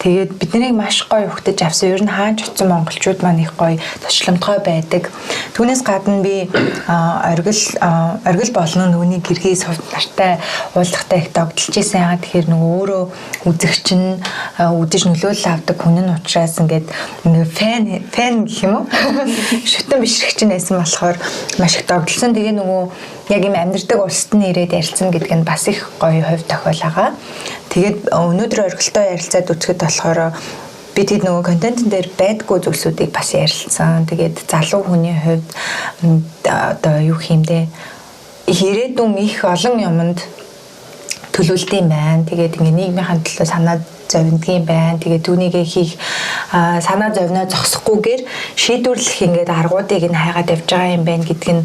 Тэгээд бид нарыг маш гоё ухтаж авсан. Ер нь хаан ч очсон монголчууд маань их гоё тушламтгой байдаг. Түүнээс гадна би оргил болон нүуний гэргий сувд нартай уулзахтай их догдолж исэн. Яагаад тэгэхээр нөгөө өөрөө үзэгч нь үдэж нөлөөлөл авдаг хүн нь учраас ингээд фэн гэх юм уу? Шүтэн бишрэгч нь байсан болохоор маш их догдолсон. Тэгээ нөгөө яг юм амьдардаг улсад нь ирээд ярилцсан гэдэг нь бас их гоё хувь тохиол байгаа. Тэгээд өнөөдөр оргилтой ярилцаад үзэхэд болохоор би тэд нөгөө контентын дээр байдгүй зүйлсүүдийг бас ярилцсан. Тэгээд залуу хүний хувьд одоо юу хиймдэ ирээдүйн их олон юмд төлөвлөд юм байна. Тэгээд ингээ нийгмийн төлөө санаа зовнидгийн байна. Тэгээд түүнийгээ хийх санаа зовноо зогсохгүйгээр шийдвэрлэх ингээд аргуудыг нь хайгаад явж байгаа юм байна гэдг нь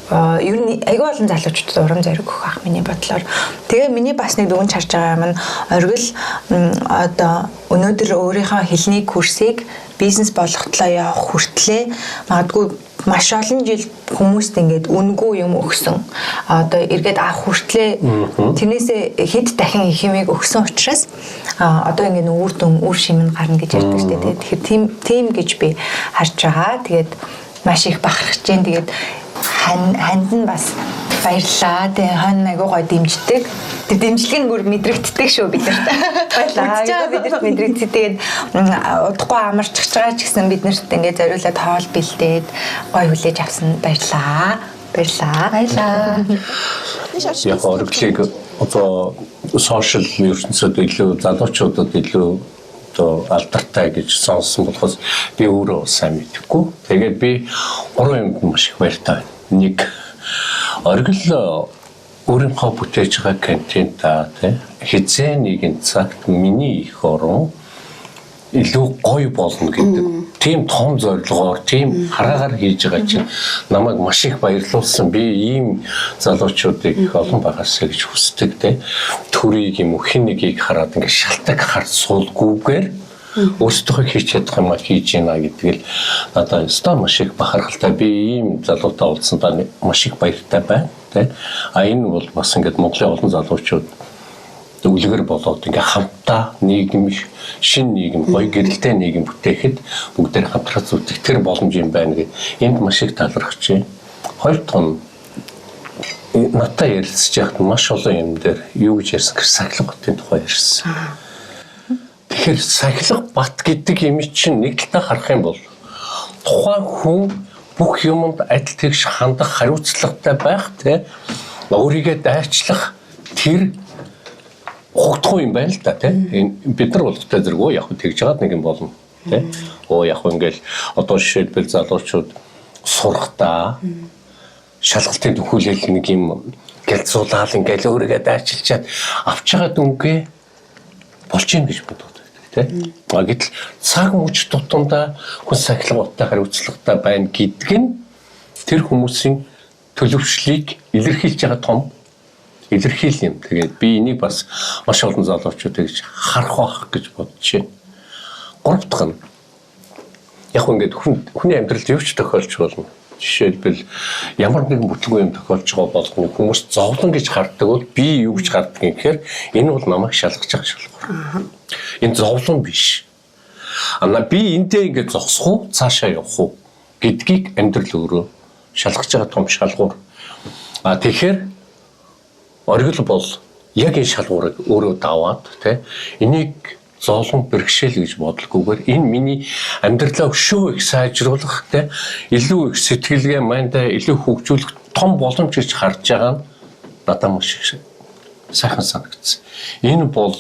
ер нь айгүй олон залуучуудад урам зориг өгөх байх миний бодлоор. Тэгээ миний бас нэг дүгнж харж байгаа юм нь оргил одоо өнөөдөр өөрийнхөө хэлний курсыг бизнес болгохтлоо явах хүртлээ магадгүй маш олон жил хүмүүст ингээд үнгүй юм өгсөн. Одоо эргээд авах хүртлээ тэрнээсээ хэд дахин их юмыг өгсөн учраас одоо ингээд үр дүн үр шим нь гарна гэж ярьдаг шүү дээ. Тэгэхээр тийм гэж би харж байгаа. Тэгээд маш их бахархаж जैन. Тэгээд ханд нь бас баярлалаа. Тэгээ хон айгуу гоё дэмждэг. Тэр дэмжлэг нь бүр мэдрэгддэг шүү бидэрт. Баярлалаа. Үзэж байгаа бидэрт мэдрэгддэг. Тэгээд удахгүй амарчихж байгаа ч гэсэн биднэрт ингээд зориулаад хоол бэлдээд гоё хүлээж авсан. Баярлалаа. Баярлалаа. Баярлалаа. Яг оргилыг одоо сошиал ертөнцид илүү залуучуудад илүү одоо алдартай гэж сонссон болохоос би өөрөө сайн мэдэхгүй. Тэгээд би гурван юмд маш их баяртай байна. Нэг, оргил өөрийнхөө бүтээж байгаа контентаа тий хизээ нэгэн цагт миний их орон илүү гоё болно гэдэг тийм том зорилгоор, тийм хараагаар хийж байгаа чинь намайг маш их баярлуулсан. Би ийм залуучуудыг их олон байгаасаа гэж хүсдэг тий. Төрийг юм уу хэн нэгийг хараад ингээд шалтак харж суулгүйгээр өөрсдийнхөө хийж чадах юм а хийж гинэ гэдэг л надад ёстой маш их бахархалтай. Би ийм залуутай уулзсандаа маш их баяртай байна тий. А энэ бол бас ингээд Монголын олон залуучууд үлгэр болоод ингээ хамтдаа нийгэм, шинэ нийгэм, гоё гэрэлтэй нийгэм бүтээхэд бүгдээр хамтраад зүтгэх тэр боломж юм байна гэд энд маш их талархаж байна. Хоёр дахь нь надтай ярилцж байхад маш олон юм дээр юу гэж ярьсан гэхээр сахилга батын тухай ярьсан. Тэгэхээр сахилга бат гэдэг юм чинь нэг талдаа харах юм бол тухайн хүн бүх юмд адил тэгш хандах хариуцлагатай байх тий өөрийгөө дайчлах тэр хогдохгүй юм байна л да тий. Бид нар болготой зэрэг өө яг тэгж жагаад нэг юм болно тий. Өө яг ингээл одоо жишээлбэл залуучууд сурахтаа шалгалтын төхөөлөл нэг юм гялцуулаад ингээл өөрийгөө дайчилчаад авч байгаа дүнгээ болж гин гэж боддог тий. А гэтэл цаг мөч тутамдаа хүн сахилга баттай хариуцлагатай байна гэдг нь тэр хүмүүсийн төлөвшлийг илэрхийлж байгаа том илэрхийлэл юм. Тэгээд би энийг бас маш олон залуучуудыг гэж харах байх гэж бодож байна. Гурав дахь нь яг ингээд хүний амьдралд юу ч тохиолж болно. Жишээлбэл, ямар нэгэн бүтлгүй юм тохиолж байгаа болгоно хүмүүс зовлон гэж хардаг бол би юу гэж хардаг юм гэхээр энэ бол намайг шалгаж байгаа шалгуур. Энэ зовлон биш. А би эндээ ингээд зогсох уу, цаашаа явах уу гэдгийг амьдрал өөрөө шалгаж байгаа том шалгуур. А тэгэхээр оргил бол яг энэ шалгуурыг өөрөө даваад, тэ, энийг зовлон, бэрхшээл гэж бодлоггүйгээр энэ миний амьдралаа өшөө их сайжруулах, тэ, илүү их сэтгэлгээ майндаа илүү хөгжүүлэх том боломж гэж харж байгаа нь надад маш их сайхан санагдсан. Энэ бол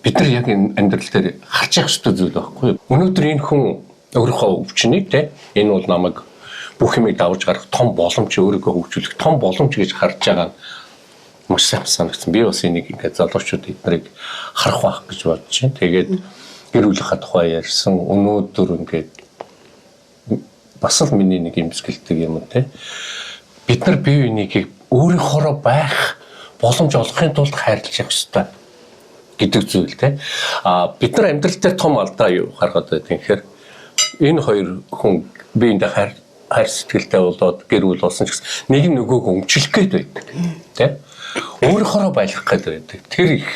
бид нар яг энэ амьдрал дээр харж явах ёстой зүйл байхгүй юу? Өнөөдөр энэ хүн өөрийнхөө өвчнийг, тэ, энэ бол намайг бүх юмыг давж гарах том боломж, өөрийгөө хөгжүүлэх том боломж гэж харж байгаа нь маш сайн санагдсан. Би бас энийг ингээд залуучууд эднэрийг харах байх гэж бодож байна. Тэгээд гэр бүлийнхаа тухай ярьсан. Өнөөдөр ингээд бас л миний нэг имсгэлдэг юм, те. Бид нар бие биенийг өөрийнхоороо байх боломж олохын тулд хайрлаж явах ёстой гэдэг зүйл, те. А бид нар амьдрал дээр том алдаа юу гаргаад байдаг гэхээр энэ хоёр хүн биендээ хайр сэтгэлтэй болоод гэр бүл болсон ч гэсэн нэг нь нөгөөг өмчлөх гээд байдаг, те. Өөрийнхоороо байлгах гээд байдаг. Тэр их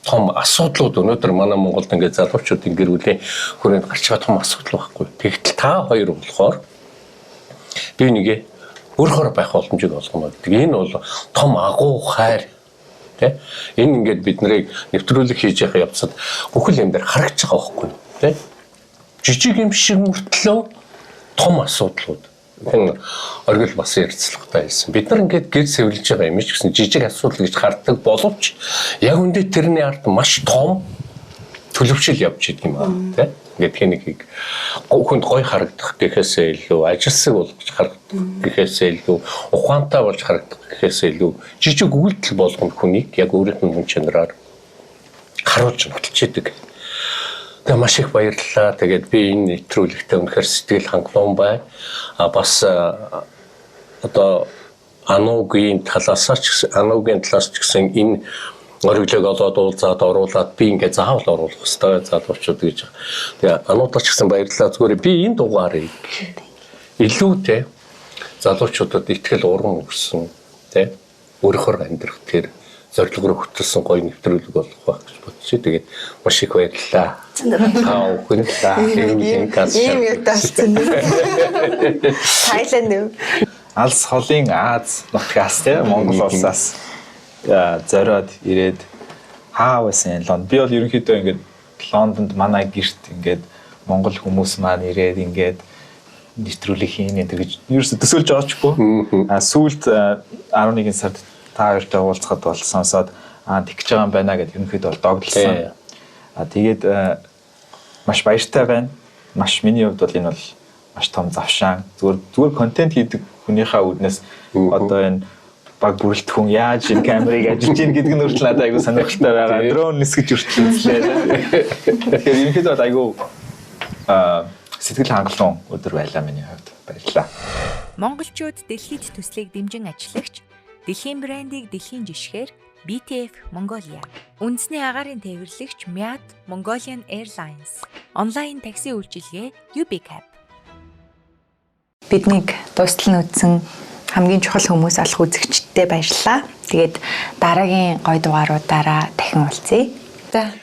том асуудлууд өнөөдөр манай Монголд ингээд залуучуудын гэр бүлийн хүрээнд гарч байгаа том асуудал байхгүй. Тэгтэл та хоёр болохоор би нэгээ өөрөөр байх боломжийг олгоно гэдэг. Энэ бол том агуу хайр, тэ. Энэ ингээд бид нарыг нэвтрүүлэг хийж явах явцад бүхэл юм дээр харагдаж байгаа байхгүй, тэ. Жижиг юм шиг мөртлөө том асуудлууд хүн оргил бас ярилцлагатай хэлсэн. Бид нар ингээд гэр сэвэрлэж байгаа юм ч гэсэн жижиг асуудал гэж хардаг боловч яг үндэ тэрний ард маш том төлөвшил явж идэг юм аа, тэ. Ингээд хэнийг хүнд гой харагдах гэхээсээ илүү, ажилсаг болгож харагдах гэхээсээ илүү, ухаантай болж харагдах гэхээсээ илүү жижиг үйлдэл болгоно хүнийг яг өөрийнх нь мөн чанараар харуулж нотолж идэг. Тэгээ маш их баярлалаа. Тэгээд би энэ нэвтрүүлэгтээ үнэхээр сэтгэл хангалуун бай. А бас одоо Анугийн талаас ч гэсэн, Анугийн талаас ч гэсэн энэ оргилыг олоод уулзаад оруулаад би ингээ заавал оруулах хэрэгтэй залуучууд гэж. Тэгээ Ануудаа ч гэсэн баярлалаа. Зүгээр би энэ дугаарыг илүү, те, залуучуудад итгэл урам өгсөн, те, өөрөөр амьдрах тэр зорилго руу хөтөлсөн гоё нэвтрүүлэг болох байх гэж бодчих. Тэгээд маш их баярлалаа. Та бүхэн Ийм юутай болсон. Тайланд юм. Алс холын Аз нутгаас, те, Монгол улсаас зориод ирээд хаа байсан Лондон. Би бол ерөнхийдөө ингээд Лондонд манай гэрт ингээд монгол хүмүүс маань ирээд ингээд нэвтрүүлэг хийн энэ гэж ерөөсө төсөөлж оочгүй. А сүүлд 11 сард та хоёртой уулзахад бол сонсоод аа, тэгж байгаа юм байна гэд ерөнхийдөө бол догдолсон. А тэгээд маш баяртай байна. Маш миний хувьд бол энэ бол маш том завшаан. Зүгээр зүгээр контент хийдэг хүнийхээ үүднээс одоо энэ баг бүрэлдэхүүн яаж энэ камерыг ажиллаж ийн гэдэг нь хүртэл надад айгүй сонирхолтой байгаа. Дрон нисгэж хүртэл үзлээ. Тэгэхээр ерөнхийдөө бол айгүй сэтгэл хангалуун өдөр байлаа миний хувьд. Баярлалаа. Монголчууд дэлхийд төслийг дэмжин ажиллагч дэлхийн брендийг дэлхийн жишгээр BTF Mongolia. Үндэсний агаарын тээвэрлэгч MIAT Mongolian Airlines. Онлайн такси үйлчилгээ UbiCab. Биднийг дуустал нь үзсэн хамгийн чухал хүмүүс болох үзэгчдэд баярлалаа. Тэгээд дараагийн гой дугааруудаараа дахин уулзъя. За,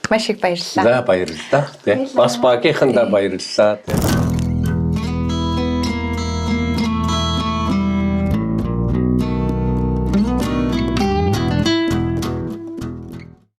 маш их баярлалаа. За, баярлалаа. Тэ. Бас багийнхандаа баярлалаа. Тэ.